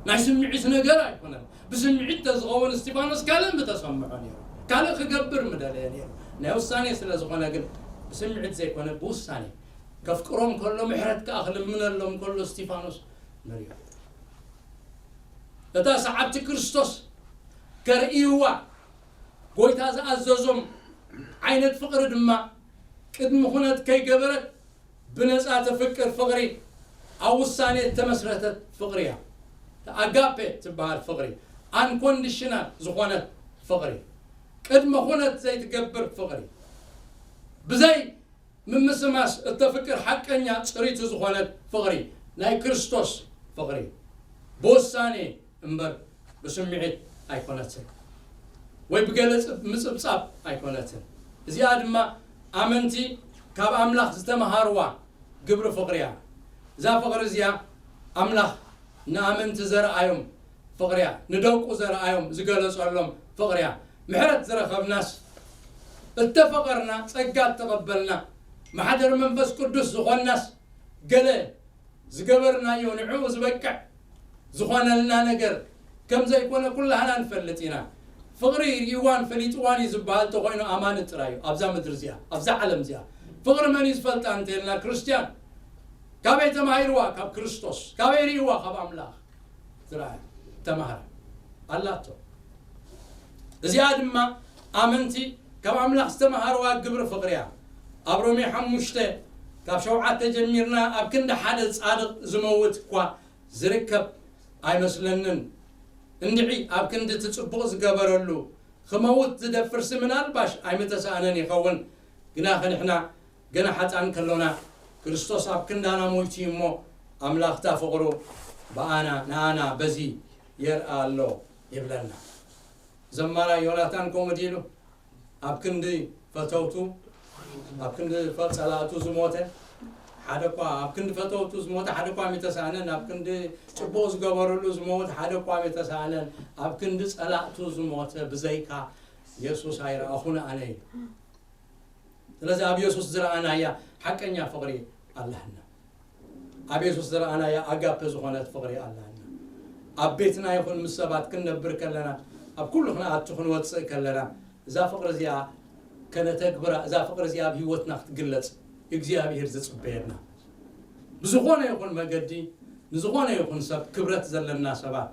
ናይ ስምዒት ነገር ኣይኮነን። ብስምዒት ተዝኸውን እስጢፋኖስ ካልእ ምተሰምዖ ነይሩ። ካልእ ክገብር ምደለየ ነይሩ። ናይ ውሳኔ ስለ ዝኾነ ግን ብስምዒት ዘይኮነ ብውሳኔ ከፍቅሮም ከሎ ምሕረት ከኣ ክልምነሎም ከሎ እስጢፋኖስ ንሪኦ። እታ ሰዓብቲ ክርስቶስ ከርእይዋ ጎይታ ዝኣዘዞም ዓይነት ፍቕሪ ድማ ቅድሚ ኩነት ከይገበረት ብነጻ ተፍቅር ፍቕሪ ኣብ ውሳኔ እተመስረተት ፍቕሪ እያ። ኣጋፔ ትበሃል ፍቕሪ፣ ኣንኮንዲሽናል ዝኾነት ፍቕሪ፣ ቅድመ ኩነት ዘይትገብር ፍቕሪ፣ ብዘይ ምምስማስ እተፍቅር ሓቀኛ ጽሪቲ ዝኾነት ፍቕሪ፣ ናይ ክርስቶስ ፍቕሪ፣ ብውሳኔ እምበር ብስምዒት ኣይኮነትን፣ ወይ ብገለ ጽ-፣ ምጽብጻብ ኣይኮነትን። እዚኣ ድማ ኣመንቲ ካብ ኣምላኽ ዝተመሃርዋ ግብሪ ፍቕሪ እያ። እዛ ፍቕሪ እዚኣ ኣምላኽ ንኣመንቲ ዘርኣዮም ፍቕሪ እያ። ንደቁ ዘርኣዮም ዝገለጸሎም ፍቕሪ እያ። ምሕረት ዝረኸብናስ፣ እተፈቐርና፣ ጸጋ እተቐበልና፣ ማሕደር መንፈስ ቅዱስ ዝኾንናስ፣ ገለ ዝገበርናዮ ንዕኡ ዝበቅዕ ዝኾነልና ነገር ከም ዘይኮነ ኩላህና ንፈልጥ ኢና። ፍቕሪ ርእይዋን ፈሊጥዋን እዩ ዝበሃል እንተኾይኑ ኣማኒ ጥራይ እዩ ኣብዛ ምድሪ እዚኣ፣ ኣብዛ ዓለም እዚኣ። ፍቕሪ መን እዩ ዝፈልጣ እንተኢልና ክርስትያን። ካበይ ተማሂርዋ? ካብ ክርስቶስ። ካበይ ርእይዋ? ካብ ኣምላኽ። ዝረኣየ ተማሃረ ኣላቶ። እዚኣ ድማ ኣመንቲ ካብ ኣምላኽ ዝተምሃርዋ ግብሪ ፍቕሪ እያ። ኣብ ሮሜ ሓሙሽተ ካብ ሸውዓተ ጀሚርና ኣብ ክንዲ ሓደ ጻድቕ ዝመውት እኳ ዝርከብ ኣይመስለንን። እንድዒ ኣብ ክንዲ እቲ ጽቡቕ ዝገበረሉ ክመውት ዝደፍርሲ ምናልባሽ ኣይምተሳእነን ይኸውን። ግናኸ ንሕና ገና ሓጥኣን ከሎና ክርስቶስ ኣብ ክንዳና ሞይቱ እዩ እሞ ኣምላኽ እታ ፍቕሩ ብኣና ንኣና በዚ የርኣ ኣሎ ይብለና። ዘማራይ ዮናታን ከምኡ ድዩ ኢሉ? ኣብ ክንዲ ፈተውቱ፣ ኣብ ክንዲ ፈ-፣ ጸላእቱ ዝሞተ ሓደ እኳ፣ ኣብ ክንዲ ፈተውቱ ዝሞተ ሓደ እኳ ኣይምተሳእነን። ኣብ ክንዲ ጽቡቕ ዝገበሩሉ ዝሞት ሓደ እኳ ኣይምተሳእነን። ኣብ ክንዲ ጸላእቱ ዝሞተ ብዘይካ የሱስ ኣይረኣኹን ኣነ ኢሉ። ስለዚ ኣብ የሱስ ዝረኣናያ ሓቀኛ ፍቕሪ ኣለና። ኣብ የሱስ ዝረኣናያ ኣጋፔ ዝኾነት ፍቕሪ ኣለና። ኣብ ቤትና ይኹን ምስ ሰባት ክንነብር ከለና፣ ኣብ ኩሉ ክንኣቱ ክንወጽእ ከለና፣ እዛ ፍቕሪ እዚኣ ከነተግብራ፣ እዛ ፍቕሪ እዚኣ ኣብ ህይወትና ክትግለጽ እግዚኣብሄር ዝጽበየና። ብዝኾነ ይኹን መገዲ፣ ንዝኾነ ይኹን ሰብ ክብረት ዘለና ሰባት፣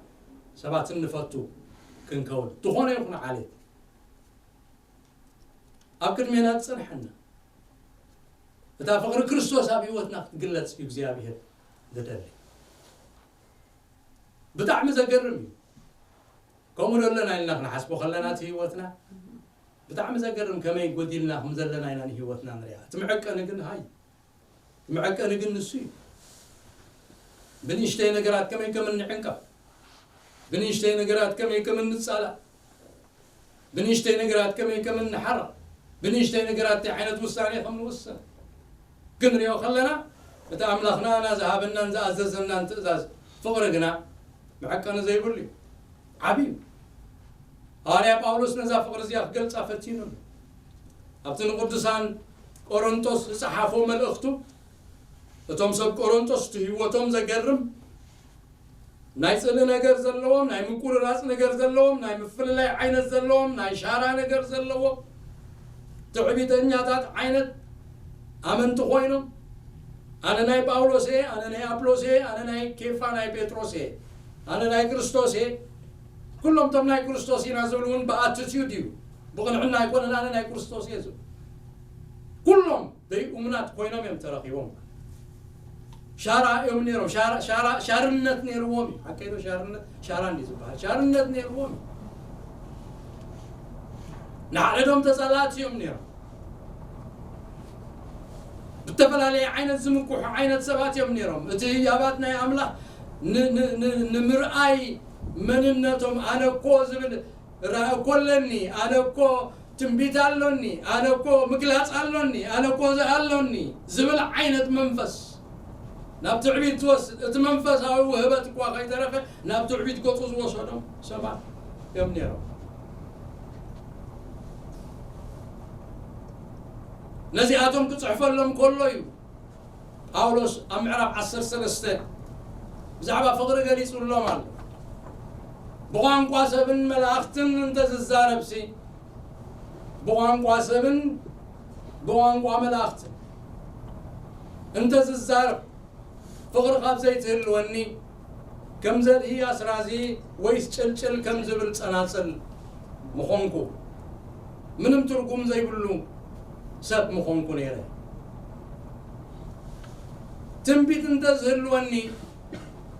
ሰባት እንፈቱ ክንከውን። ዝኾነ ይኹን ዓሌት ኣብ ቅድሜና ዝጸንሐና፣ እታ ፍቕሪ ክርስቶስ ኣብ ህይወትና ክትግለጽ እዩ እግዚኣብሄር ዝደሊ። ብጣዕሚ ዘገርም እዩ። ከምኡ ዶ ኣለና ኢልና ክንሓስቦ ከለና እቲ ህይወትና ብጣዕሚ ዘገርም፣ ከመይ ጎዲልና ከም ዘለና ኢና ንህይወትና ንሪኣ። እቲ መዐቀኒ ግን ሃይ፣ እቲ መዐቀኒ ግን ንሱ እዩ። ብንእሽተይ ነገራት ከመይ ከም እንዕንቀፍ፣ ብንእሽተይ ነገራት ከመይ ከም እንጻላእ፣ ብንእሽተይ ነገራት ከመይ ከም እንሓርቕ፣ ብንእሽተይ ነገራት እንታይ ዓይነት ውሳኔ ከም ንውስን ክንሪኦ ከለና፣ እቲ ኣምላኽ ንኣና ዝሃበናን ዝኣዘዘናን ትእዛዝ ፍቕሪ ግና መዐቀኒ ዘይብሉ እዩ። ዓቢ እዩ። ሃዋርያ ጳውሎስ ነዛ ፍቕሪ እዚኣ ክገልጻ ፈቲኑ ኣሎ። ኣብቲ ንቅዱሳን ቆሮንቶስ ዝጸሓፎ መልእኽቱ፣ እቶም ሰብ ቆሮንቶስ እቲ ህይወቶም ዘገርም፣ ናይ ጽልኢ ነገር ዘለዎም፣ ናይ ምቁርራጽ ነገር ዘለዎም፣ ናይ ምፍልላይ ዓይነት ዘለዎም፣ ናይ ሻራ ነገር ዘለዎም፣ ትዕቢተኛታት ዓይነት ኣመንቲ ኮይኖም፣ ኣነ ናይ ጳውሎስ እየ፣ ኣነ ናይ ኣጵሎስ እየ፣ ኣነ ናይ ኬፋ ናይ ጴጥሮስ እየ፣ ኣነ ናይ ክርስቶስ እየ። ኩሎም እቶም ናይ ክርስቶስ ኢና ዝብሉ እውን ብኣቲቲዩድ እዩ፣ ብቕንዕና ኣይኮነን ኣነ ናይ ክርስቶስ እየ ዝብሉ። ኩሎም ዘይእሙናት ኮይኖም እዮም ተረኺቦም። ሻራ እዮም ነይሮም። ሻራ፣ ሻራ፣ ሻርነት ነይርዎም እዩ። ሓቀይ ዶ? ሻርነት፣ ሻራ እንዲ ዝበሃል ሻርነት ነይርዎም እዩ። ንሓድሕዶም ተጻላእቲ እዮም ነይሮም። ብተፈላለየ ዓይነት ዝምክሑ ዓይነት ሰባት እዮም ነይሮም። እቲ ህያባት ናይ ኣምላኽ ን-፣ ን-፣ ን-፣ ንምርኣይ መንነቶም ኣነ እኮ ዝብል ራእይ እኮ ኣለኒ፣ ኣነ እኮ ትንቢት ኣሎኒ፣ ኣነ እኮ ምግላጽ ኣሎኒ፣ ኣነ እኮ እዚ ኣሎኒ ዝብል ዓይነት መንፈስ ናብ ትዕቢት ትወስድ። እቲ መንፈሳዊ ውህበት እኳ ከይተረፈ ናብ ትዕቢት ገጹ ዝወሰዶም ሰባት እዮም ነይሮም። ነዚኣቶም ክጽሕፈሎም ከሎ እዩ ጳውሎስ ኣብ ምዕራፍ ዓሰርተ ሰለስተ ብዛዕባ ፍቕሪ ገሊጹሎም ኣሎ። ብቋንቋ ሰብን መላእኽትን እንተዝዛረብሲ፣ ብቋንቋ ሰብን ብቋንቋ መላእኽትን እንተዝዛረብ፣ ፍቕሪ ካብ ዘይትህልወኒ፣ ከም ዘድሂ ኣስራዚ ወይስ ጭልጭል ከም ዝብል ጸናጽል ምኾንኩ፣ ምንም ትርጉም ዘይብሉ ሰብ ምኾንኩ ነይረ። ትንቢት እንተዝህልወኒ፣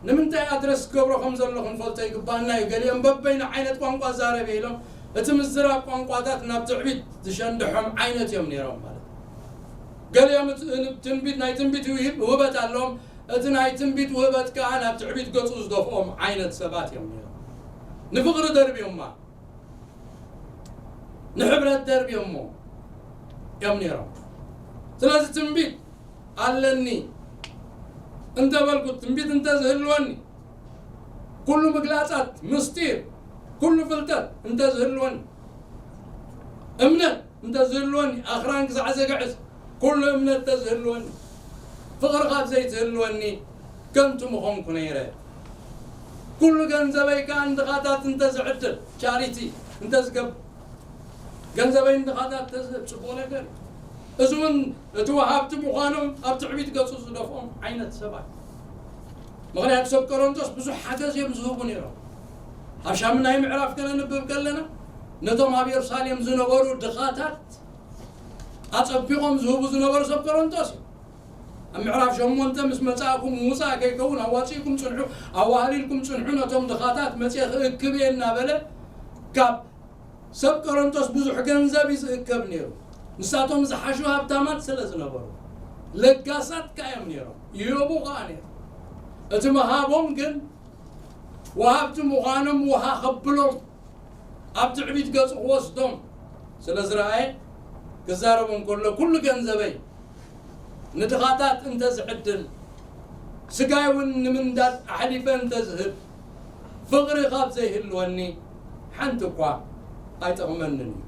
ንምንታይ ኣድረስ ክገብሮ ከም ዘለኹ ንፈልጦ ይግባኣና እዩ። ገሊኦም በበይኑ ዓይነት ቋንቋ ዛረበ ኢሎም፣ እቲ ምዝራብ ቋንቋታት ናብ ትዕቢት ዝሸንድሖም ዓይነት እዮም ነይሮም ማለት እዩ። ገሊኦም እቲ ትንቢት፣ ናይ ትንቢት ውሂብ-፣ ውህበት ኣለዎም፣ እቲ ናይ ትንቢት ውህበት ከኣ ናብ ትዕቢት ገጹ ዝደፍኦም ዓይነት ሰባት እዮም ነይሮም። ንፍቕሪ ደርብዮማ፣ ንሕብረት ደርብዮሞ እዮም ነይሮም። ስለዚ ትንቢት ኣለኒ እንተበልኩ፣ ትንቢት እንተዝህልወኒ፣ ኩሉ ምግላጻት፣ ምስጢር፣ ኩሉ ፍልጠት እንተዝህልወኒ፣ እምነት እንተዝህልወኒ፣ ኣኽራን ክሳዕ ዘግዕዝ ኩሉ እምነት እንተዝህልወኒ፣ ፍቕሪ ካብ ዘይትህልወኒ፣ ከንቱ ምኾንኩ ነይረ። ኩሉ ገንዘበይ ከኣ ንድኻታት እንተዝዕድል፣ ቻሪቲ እንተዝገብር፣ ገንዘበይ ንድኻታት እንተዝህብ ጽቡቕ ነገር እዩ። እዚ እውን እቲ ወሃብቲ ምዃኖም ኣብ ትዕቢት ገጹ ዝደፍኦም ዓይነት ሰባት። ምኽንያቱ ሰብ ቆሮንቶስ ብዙሕ ሓገዝ እዮም ዝህቡ ነይሮም። ኣብ ሻምናይ ምዕራፍ ከነንብብ ከለና ነቶም ኣብ የሩሳሌም ዝነበሩ ድኻታት ኣጸቢቖም ዝህቡ ዝነበሩ ሰብ ቆሮንቶስ እዮም። ኣብ ምዕራፍ ሸሞንተ ምስ መጻእኩም ውጻእ ከይከውን ኣዋጺእኩም ጽንሑ፣ ኣዋህሊልኩም ጽንሑ፣ ነቶም ድኻታት መጺኤ ክእክብ እየ እናበለ ካብ ሰብ ቆሮንቶስ ብዙሕ ገንዘብ እዩ ዝእከብ ነይሩ። ንሳቶም ዝሓሹ ሃብታማት ስለ ዝነበሩ ለጋሳት ከኣ እዮም ነይሮም፣ ይህቡ ከኣ ነይሮም። እቲ ምሃቦም ግን ወሃብቲ ምዃኖም ውሃ ከብሎም፣ ኣብ ትዕቢት ገጹ ክወስዶም፣ ስለ ዝረኣየ ክዛረብ እንከሎ ኩሉ ገንዘበይ ንድኻታት እንተዝዕድል፣ ስጋይ እውን ንምንዳድ ኣሕሊፈ እንተዝህብ፣ ፍቕሪ ካብ ዘይህልወኒ ሓንቲ እኳ ኣይጠቕመንን እዩ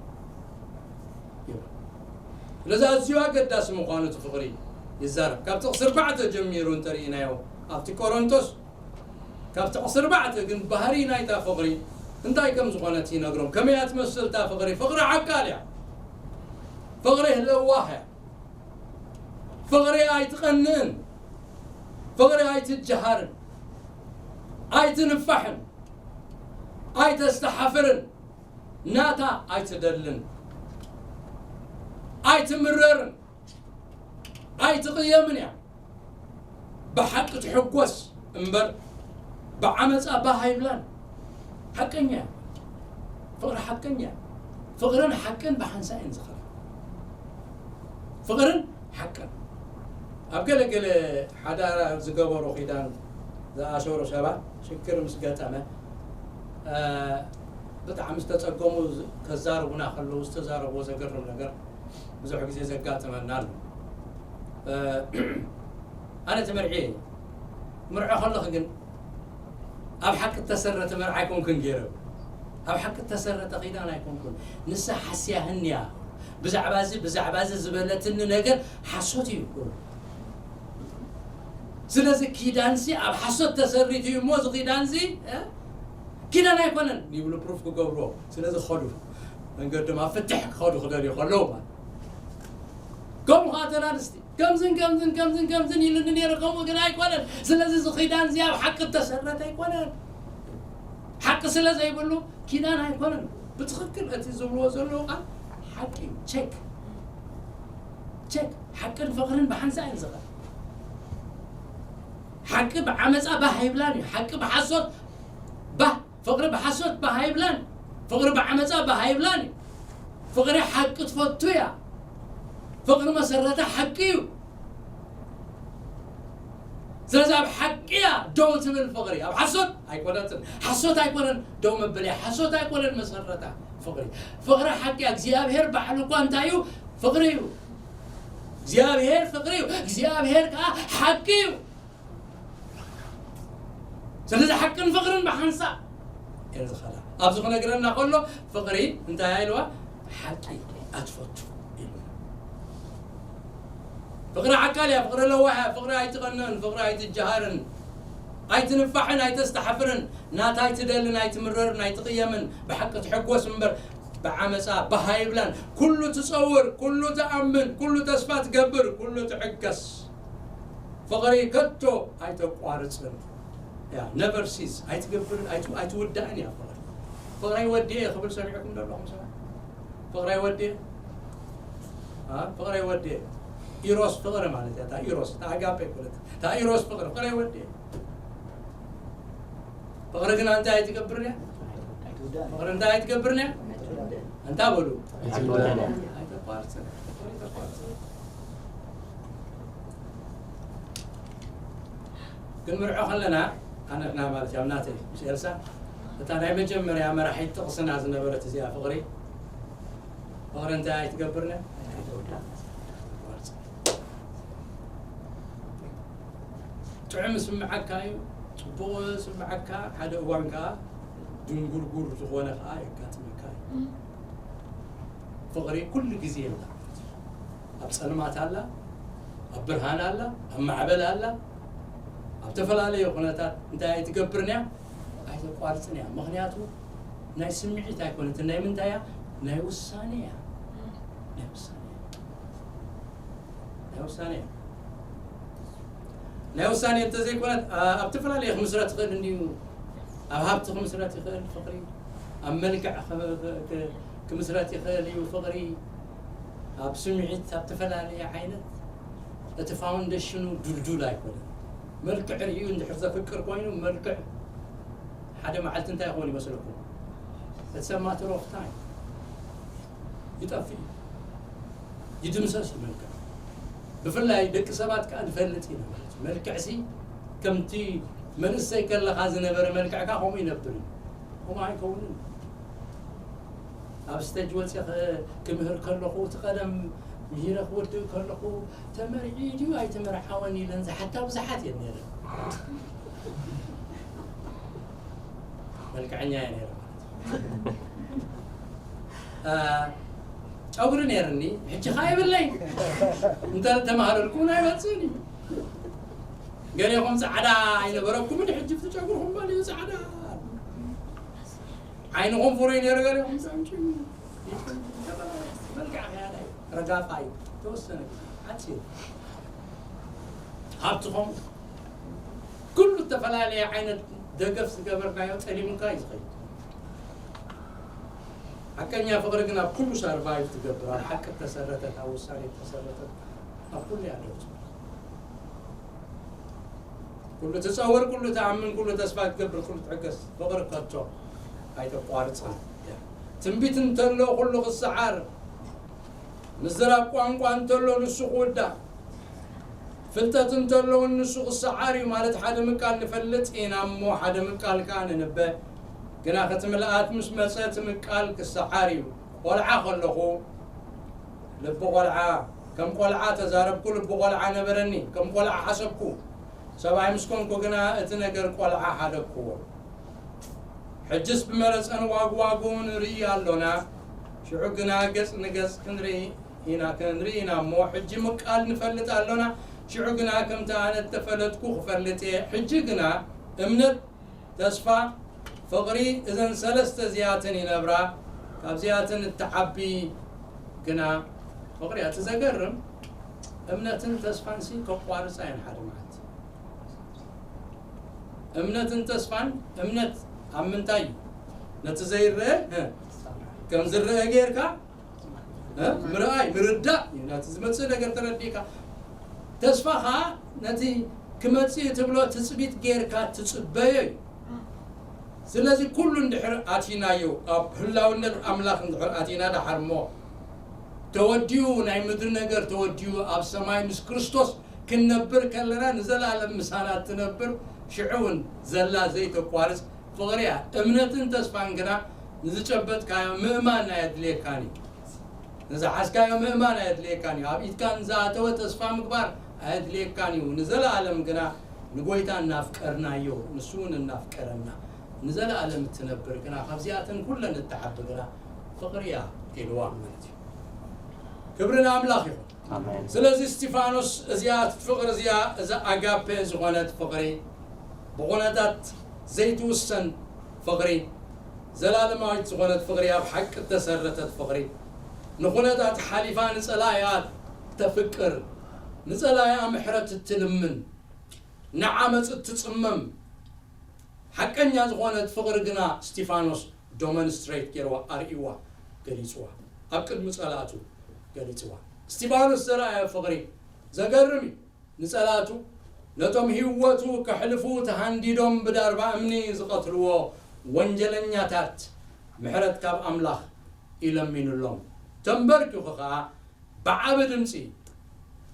ይብል። ስለዚ ኣዝዩ ኣገዳሲ ምዃኑ እቲ ፍቕሪ ይዛረብ። ካብ ጥቕሲ ኣርባዕተ ጀሚሩ እንተርኢናዮ ኣብቲ ቆሮንቶስ ካብ ጥቕሲ ኣርባዕተ ግን ባህሪ ናይታ ፍቕሪ እንታይ ከም ዝኾነት ይነግሮም። ከመይ እያ ትመስል እታ ፍቕሪ? ፍቕሪ ዓቃል እያ። ፍቕሪ ለዋህ እያ። ፍቕሪ ኣይትቐንእን። ፍቕሪ ኣይትጀሃርን። ኣይትንፋሕን። ኣይተስተሓፍርን። ናታ ኣይትደልን። ኣይትምረርን። ኣይትቕየምን እያ። ብሓቂ ትሕጎስ እምበር ብዓመፃ ባህ ኣይብላን። ሓቀኛ እያ። ፍቕሪ ሓቀኛ እያ። ፍቕርን ሓቅን ብሓንሳእ እየን ዝኸዳ። ፍቕርን ሓቅን ኣብ ገለ ገለ ሓዳር ዝገበሩ ኪዳን ዝኣሰሩ ሰባት ሽግር ምስ ገጠመ ብጣዕሚ ዝተፀገሙ ከዛርቡና ከለዉ ዝተዛረብዎ ዘገርም ነገር ብዙሕ ግዜ ዘጋጥመና ኣሎ። ኣነ ትመርዒ ምርዖ ከለኺ ግን ኣብ ሓቂ እተሰረተ መርዓ ኣይኮንኩን ገይረ ኣብ ሓቂ እተሰረተ ኺዳን ኣይኮንኩን። ንሳ ሓስያህኒ እያ። ብዛዕባ እዚ ብዛዕባ እዚ ዝበለትኒ ነገር ሓሶት እዩ። ስለዚ ኪዳንሲ ኣብ ሓሶት ተሰሪቱ እዩ እሞ እዚ ኪዳንሲ ኪዳን ኣይኮነን ይብሉ ፕሩፍ ክገብርዎ። ስለዚ ኸዱ መንገዶም ኣብ ፍትሕ ክኸዱ ክደልዩ ከለዉ ማለት ከምኡ ከዓ ተላድስቲ ከምዝን ከምዝን ከምዝን ከምዝን ኢሉኒ ነይሩ። ከምኡ ግን ኣይኮነን። ስለዚ እዚ ኪዳን እዚ ኣብ ሓቂ እተሰረተ ኣይኮነን። ሓቂ ስለ ዘይብሉ ኪዳን ኣይኮነን። ብትኽክል እቲ ዝብልዎ ዘለዉ ቃል ሓቂ እዩ። ቸክ ቸክ ሓቅን ፍቕርን ብሓንሳእ እየን ዝኸዳ። ሓቂ ብዓመፃ ባህ ኣይብላን እዩ። ሓቂ ብሓሶት ባህ ፍቕሪ ብሓሶት ባህ ኣይብላን። ፍቕሪ ብዓመፃ ባህ ኣይብላን እዩ። ፍቕሪ ሓቂ ትፈቱ እያ። ፍቕሪ መሰረታ ሓቂ እዩ። ስለዚ ኣብ ሓቂ እያ ደው ትብል ፍቕሪ። ኣብ ሓሶት ኣይኮነትን። ሓሶት ኣይኮነን ደው መበል እያ። ሓሶት ኣይኮነን መሰረታ ፍቕሪ። ፍቕሪ ሓቂ እያ። እግዚኣብሔር ባዕሉ እኳ እንታይ እዩ? ፍቕሪ እዩ። እግዚኣብሔር ፍቕሪ እዩ። እግዚኣብሔር ከዓ ሓቂ እዩ። ስለዚ ሓቅን ፍቕርን ብሓንሳእ እየን ዝኸዳ። ኣብዚ ክነግረና ከሎ ፍቕሪ እንታይ ኢልዋ? ሓቂ ኣትፈቱ ኢሉ። ፍቕሪ ዓቃል እያ፣ ፍቕሪ ለዋህ እያ፣ ፍቕሪ ኣይትቐንእን፣ ፍቕሪ ኣይትጀሃርን፣ ኣይትንፋሕን፣ ኣይተስተሓፍርን፣ ናታ ኣይትደልን፣ ኣይትምረርን፣ ኣይትቕየምን፣ ብሓቂ ትሕጎስ እምበር ብዓመፃ ባህ ኣይብላን። ኩሉ ትፀውር፣ ኩሉ ትኣምን፣ ኩሉ ተስፋ ትገብር፣ ኩሉ ትዕገስ። ፍቕሪ ከቶ ኣይተቋርፅን እያ። ነቨር ሲዝ ኣይትገብር ኣይትውዳእን እያ። ፍቕሪ ፍቕረይ ወዲኤ ክብል ሰሚዕኩም ዘለኹም ሰባት ፍቕረይ ወዲኤ ፍቕረይ ወዲኤ ኢሮስ ፍቕሪ ማለት እያ። እታ ኢሮስ እታ ኣጋፔ ይኮነት እታ ኢሮስ ፍቕሪ ፍቕረይ ወዲኤ ፍቕሪ ግን እንታይ ኣይትገብርን እያ። ፍቕሪ እንታይ ኣይትገብርን እያ። እንታይ በሉ ኣይተቋርፅን። ክንምርዖ ከለና ኣነና ማለት እያ ናተይ ምስ ኤልሳ እታ ናይ መጀመርያ መራሒት ጥቕስና ዝነበረት እዚኣ ፍቕሪ ፍቕሪ እንታይ ኣይትገብርን እያ። ጥዑም ስምዓካ እዩ። ፅቡቕ ስምዓካ ሓደ እዋን ከዓ ድንጉርጉር ዝኾነ ከዓ የጋጥመካ እዩ። ፍቕሪ ኩሉ ግዜ የላ ኣብ ፀልማት ኣላ ኣብ ብርሃን ኣላ ኣብ ማዕበል ኣላ ኣብ ተፈላለየ ኩነታት እንታይ ኣይትገብርን እያ። ኣይተቋርፅን እያ። ምክንያቱ ናይ ስምዒት ኣይኮነትን። ናይ ምንታይ እያ? ናይ ውሳኔ እያ። ናይ ውሳኔ እያ። ናይ ውሳኔ እያ። ናይ ውሳኔ እንተዘይኮነት ኣብ ተፈላለየ ክምስረት ይኽእል እንድዩ። ኣብ ሃብቲ ክምስረት ይኽእል ፍቕሪ ኣብ መልክዕ ክምስረት ይኽእል እዩ ፍቕሪ ኣብ ስምዒት ኣብ ተፈላለየ ዓይነት እቲ ፋውንደሽኑ ድልዱል ኣይኮነን። መልክዕ ርእዩ እንድሕር ዘፍቅር ኮይኑ መልክዕ ሓደ መዓልቲ እንታይ ይኸውን ይመስለኩም? እቲ ሰብ ማተር ኦፍ ታይም ይጠፍእ እዩ። ይድምሰስ እዩ መልክዕ። ብፍላይ ደቂ ሰባት ከዓ ንፈልጥ ኢና ማለት እዩ። መልክዕሲ ከምቲ መንእሰይ ከለኻ ዝነበረ መልክዕካ ከምኡ ይነብር እዩ። ከምኡ ኣይከውንን። ኣብ ስተጅ ወፂ ክምህር ከለኹ እቲ ቀደም ምሂረ ክወድእ ከለኹ ተመርዒ ድዩ ኣይተመርዓወን ኢለን ዝሓታ ብዙሓት እየን ነይረን። መልክዐኛ እየ ነይረ ማለት እዩ። ጨጉሪ ነይርኒ፣ ሕጂ ኸዓ የብለይ። እንተ ተማህረልኩ ናይ መፅእኒ። ገሌኹም ፃዕዳ ኣይነበረኩምን፣ ሕጂ እቲ ጨጉርኹም ባልዩ ፃዕዳ። ዓይንኹም ፍሩይ ነይሩ፣ ገሌኹም ፃምጭ። መልክዕ ከያዳይ ረጋፋይ ተወሰነ ግዜ ሓፂር። ሃብትኹም ኩሉ ዝተፈላለየ ዓይነት ደገፍ ዝገበርናዮ ጠሊሙካ እዩ ዝኸይድ። ሓቀኛ ፍቕሪ ግን ኣብ ኩሉ ሰርቫይቭ ትገብር፣ ኣብ ሓቂ እተሰረተት፣ ኣብ ውሳኔ እተሰረተት፣ ኣብ ኩሉ እያ ደው ትብል። ኩሉ ትጸውር፣ ኩሉ ትኣምን፣ ኩሉ ተስፋ ትገብር፣ ኩሉ ትዕገስ፣ ፍቕሪ ከቶ ኣይተቋርጽን እያ። ትንቢት እንተሎ ኩሉ ክሰዓር፣ ምዝራብ ቋንቋ እንተሎ ንሱ ክውዳእ፣ ፍልጠት እንተሎ እውን ንሱ ክሰዓር እዩ። ማለት ሓደ ምቃል ንፈልጥ ኢና እሞ ሓደ ምቃል ከኣ ንንበ። ግና እቲ ምልኣት ምስ መጸ እቲ ምቃል ክሰዓር እዩ። ቆልዓ ከለኹ ልቢ ቆልዓ፣ ከም ቆልዓ ተዛረብኩ፣ ልቢ ቆልዓ ነበረኒ፣ ከም ቆልዓ ሓሰብኩ። ሰብኣይ ምስ ኮንኩ ግና እቲ ነገር ቆልዓ ሓደግኩዎ። ሕጅስ ብመረጸን ዋግዋጉ ንርኢ ኣሎና፣ ሽዑ ግና ገጽ ንገጽ ክንርኢ ኢና፣ ክንርኢ ኢና እሞ፣ ሕጂ ምቃል ንፈልጥ ኣሎና፣ ሽዑ ግና ከምቲ ኣነ እተፈለጥኩ ክፈልጥ እየ። ሕጂ ግና እምነት፣ ተስፋ፣ ፍቕሪ፣ እዘን ሰለስተ እዚኣተን ይነብራ፣ ካብዚኣተን እትዓቢ ግና ፍቕሪ እያ። እቲ ዘገርም፣ እምነትን ተስፋን ሲ ከቋርጻ እየን ሓደ መዓልቲ። እምነትን ተስፋን፣ እምነት ኣብ ምንታይ እዩ? ነቲ ዘይረአ፣ እ፣ ከም ዝረአ ጌርካ፣ እ፣ ምርኣይ፣ ምርዳእ እዩ። ነቲ ዝመጽእ ነገር ተረዲእካ። ተስፋ ኸኣ ነቲ ክመጽእ ትብሎ ትጽቢት ጌርካ ትጽበዮ እዩ። ስለዚ ኩሉ እንድሕር ኣቲናዮ፣ ኣብ ህላውነት ኣምላኽ እንድሕር ኣቲና ደሓር እሞ፣ ተወዲኡ፣ ናይ ምድሪ ነገር ተወዲኡ፣ ኣብ ሰማይ ምስ ክርስቶስ ክንነብር ከለና፣ ንዘለኣለም ምሳና እትነብር፣ ሽዑ እውን ዘላ ዘይተቋርጽ ፍቕሪ እያ። እምነትን ተስፋን ግና ንዝጨበጥካዮ ምእማን ኣየድልየካን እዩ። ንዝሓዝካዮ ምእማን ኣየድልየካን እዩ። ኣብ ኢድካ ንዝኣተወ ተስፋ ምግባር ኣየድልየካን እዩ። ንዘለኣለም ግና ንጎይታ እናፍቀርናዮ፣ ንሱ እውን እናፍቀረና፣ ንዘለኣለም እትነብር ግና ካብዚኣተን ኩለን እትዓቢ ግና ፍቕሪ እያ ኢልዋ ማለት እዩ። ክብሪ ንኣምላኽ ይኹን። ኣሜን። ስለዚ እስጢፋኖስ እዚኣ ፍቕሪ እዚኣ፣ እዛ ኣጋፔ ዝኾነት ፍቕሪ፣ ብኹነታት ዘይትውሰን ፍቕሪ፣ ዘላለማዊት ዝኾነት ፍቕሪ፣ ኣብ ሓቂ እተሰረተት ፍቕሪ፣ ንኹነታት ሓሊፋ ንጸላኢኣ ተፍቅር፣ ንጸላኢኣ ምሕረት እትልምን፣ ንዓመጽ እትጽመም፣ ሓቀኛ ዝኾነት ፍቕሪ ግና እስጢፋኖስ ዶመንስትሬት ገይርዋ፣ ኣርእይዋ፣ ገሊጽዋ። ኣብ ቅድሚ ጸላእቱ ገሊጽዋ። እስጢፋኖስ ዘርኣዮ ፍቕሪ ዘገርም እዩ። ንጸላእቱ፣ ነቶም ህይወቱ ከሕልፉ ተሃንዲዶም ብዳርባ እምኒ ዝቐትልዎ ወንጀለኛታት ምሕረት ካብ ኣምላኽ ኢለሚኑሎም። ተንበርኪኹ ኸኣ ብዓቢ ድምጺ፣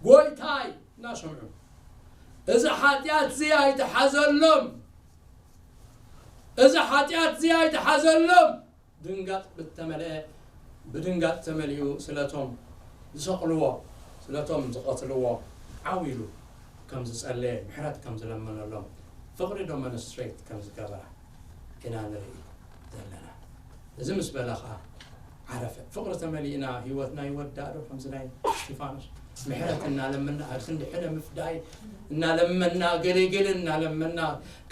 "ጎይታይ!" እናሰምዑ፣ "እዚ ሓጢኣት እዚ ኣይትሓዘሎም! እዚ ሓጢኣት እዚ ኣይትሓዘሎም!" ድንጋጽ ብተመልአ፣ ብድንጋጽ ተመሊኡ ስለቶም ዝሰቕልዎ፣ ስለቶም ዝቐትልዎ ዓው ኢሉ ከም ዝጸለየ፣ ምሕረት ከም ዝለመነሎም፣ ፍቕሪ ዶመንስትሬት ከም ዝገበራ ኢና ንርኢ ዘለና። እዚ ምስ በለ ኸኣ ዓረፈ። ፍቕሪ ተመሊእና ህይወትና ይወዳእ ዶ ከምዚ ናይ እስጢፋኖስ? ምሕረት እናለመና፣ ኣብ ክንዲ ሕነ ምፍዳይ እናለመና፣ ገለ ገለ እናለመና፣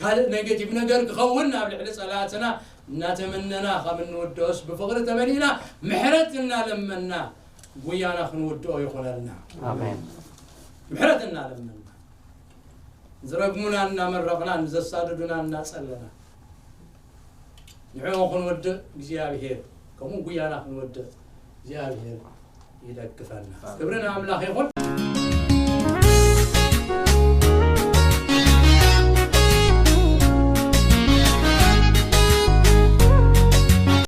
ካልእ ኔጌቲቭ ነገር ክኸውን ኣብ ልዕሊ ጸላእትና እናተመነና ከም እንውድኦስ፣ ብፍቕሪ ተመሊእና ምሕረት እናለመና ጉያና ክንውድኦ ይኹነልና። ኣሜን። ምሕረት እናለመና፣ ዝረግሙና እናመረቕና፣ ንዘሳድዱና እናጸለና፣ ንዕኡ ክንውድእ እግዚኣብሔር፣ ከምኡ ጉያና ክንውድእ እግዚኣብሔር ይደግፈና። ክብሪ ንኣምላኽ ይኹን።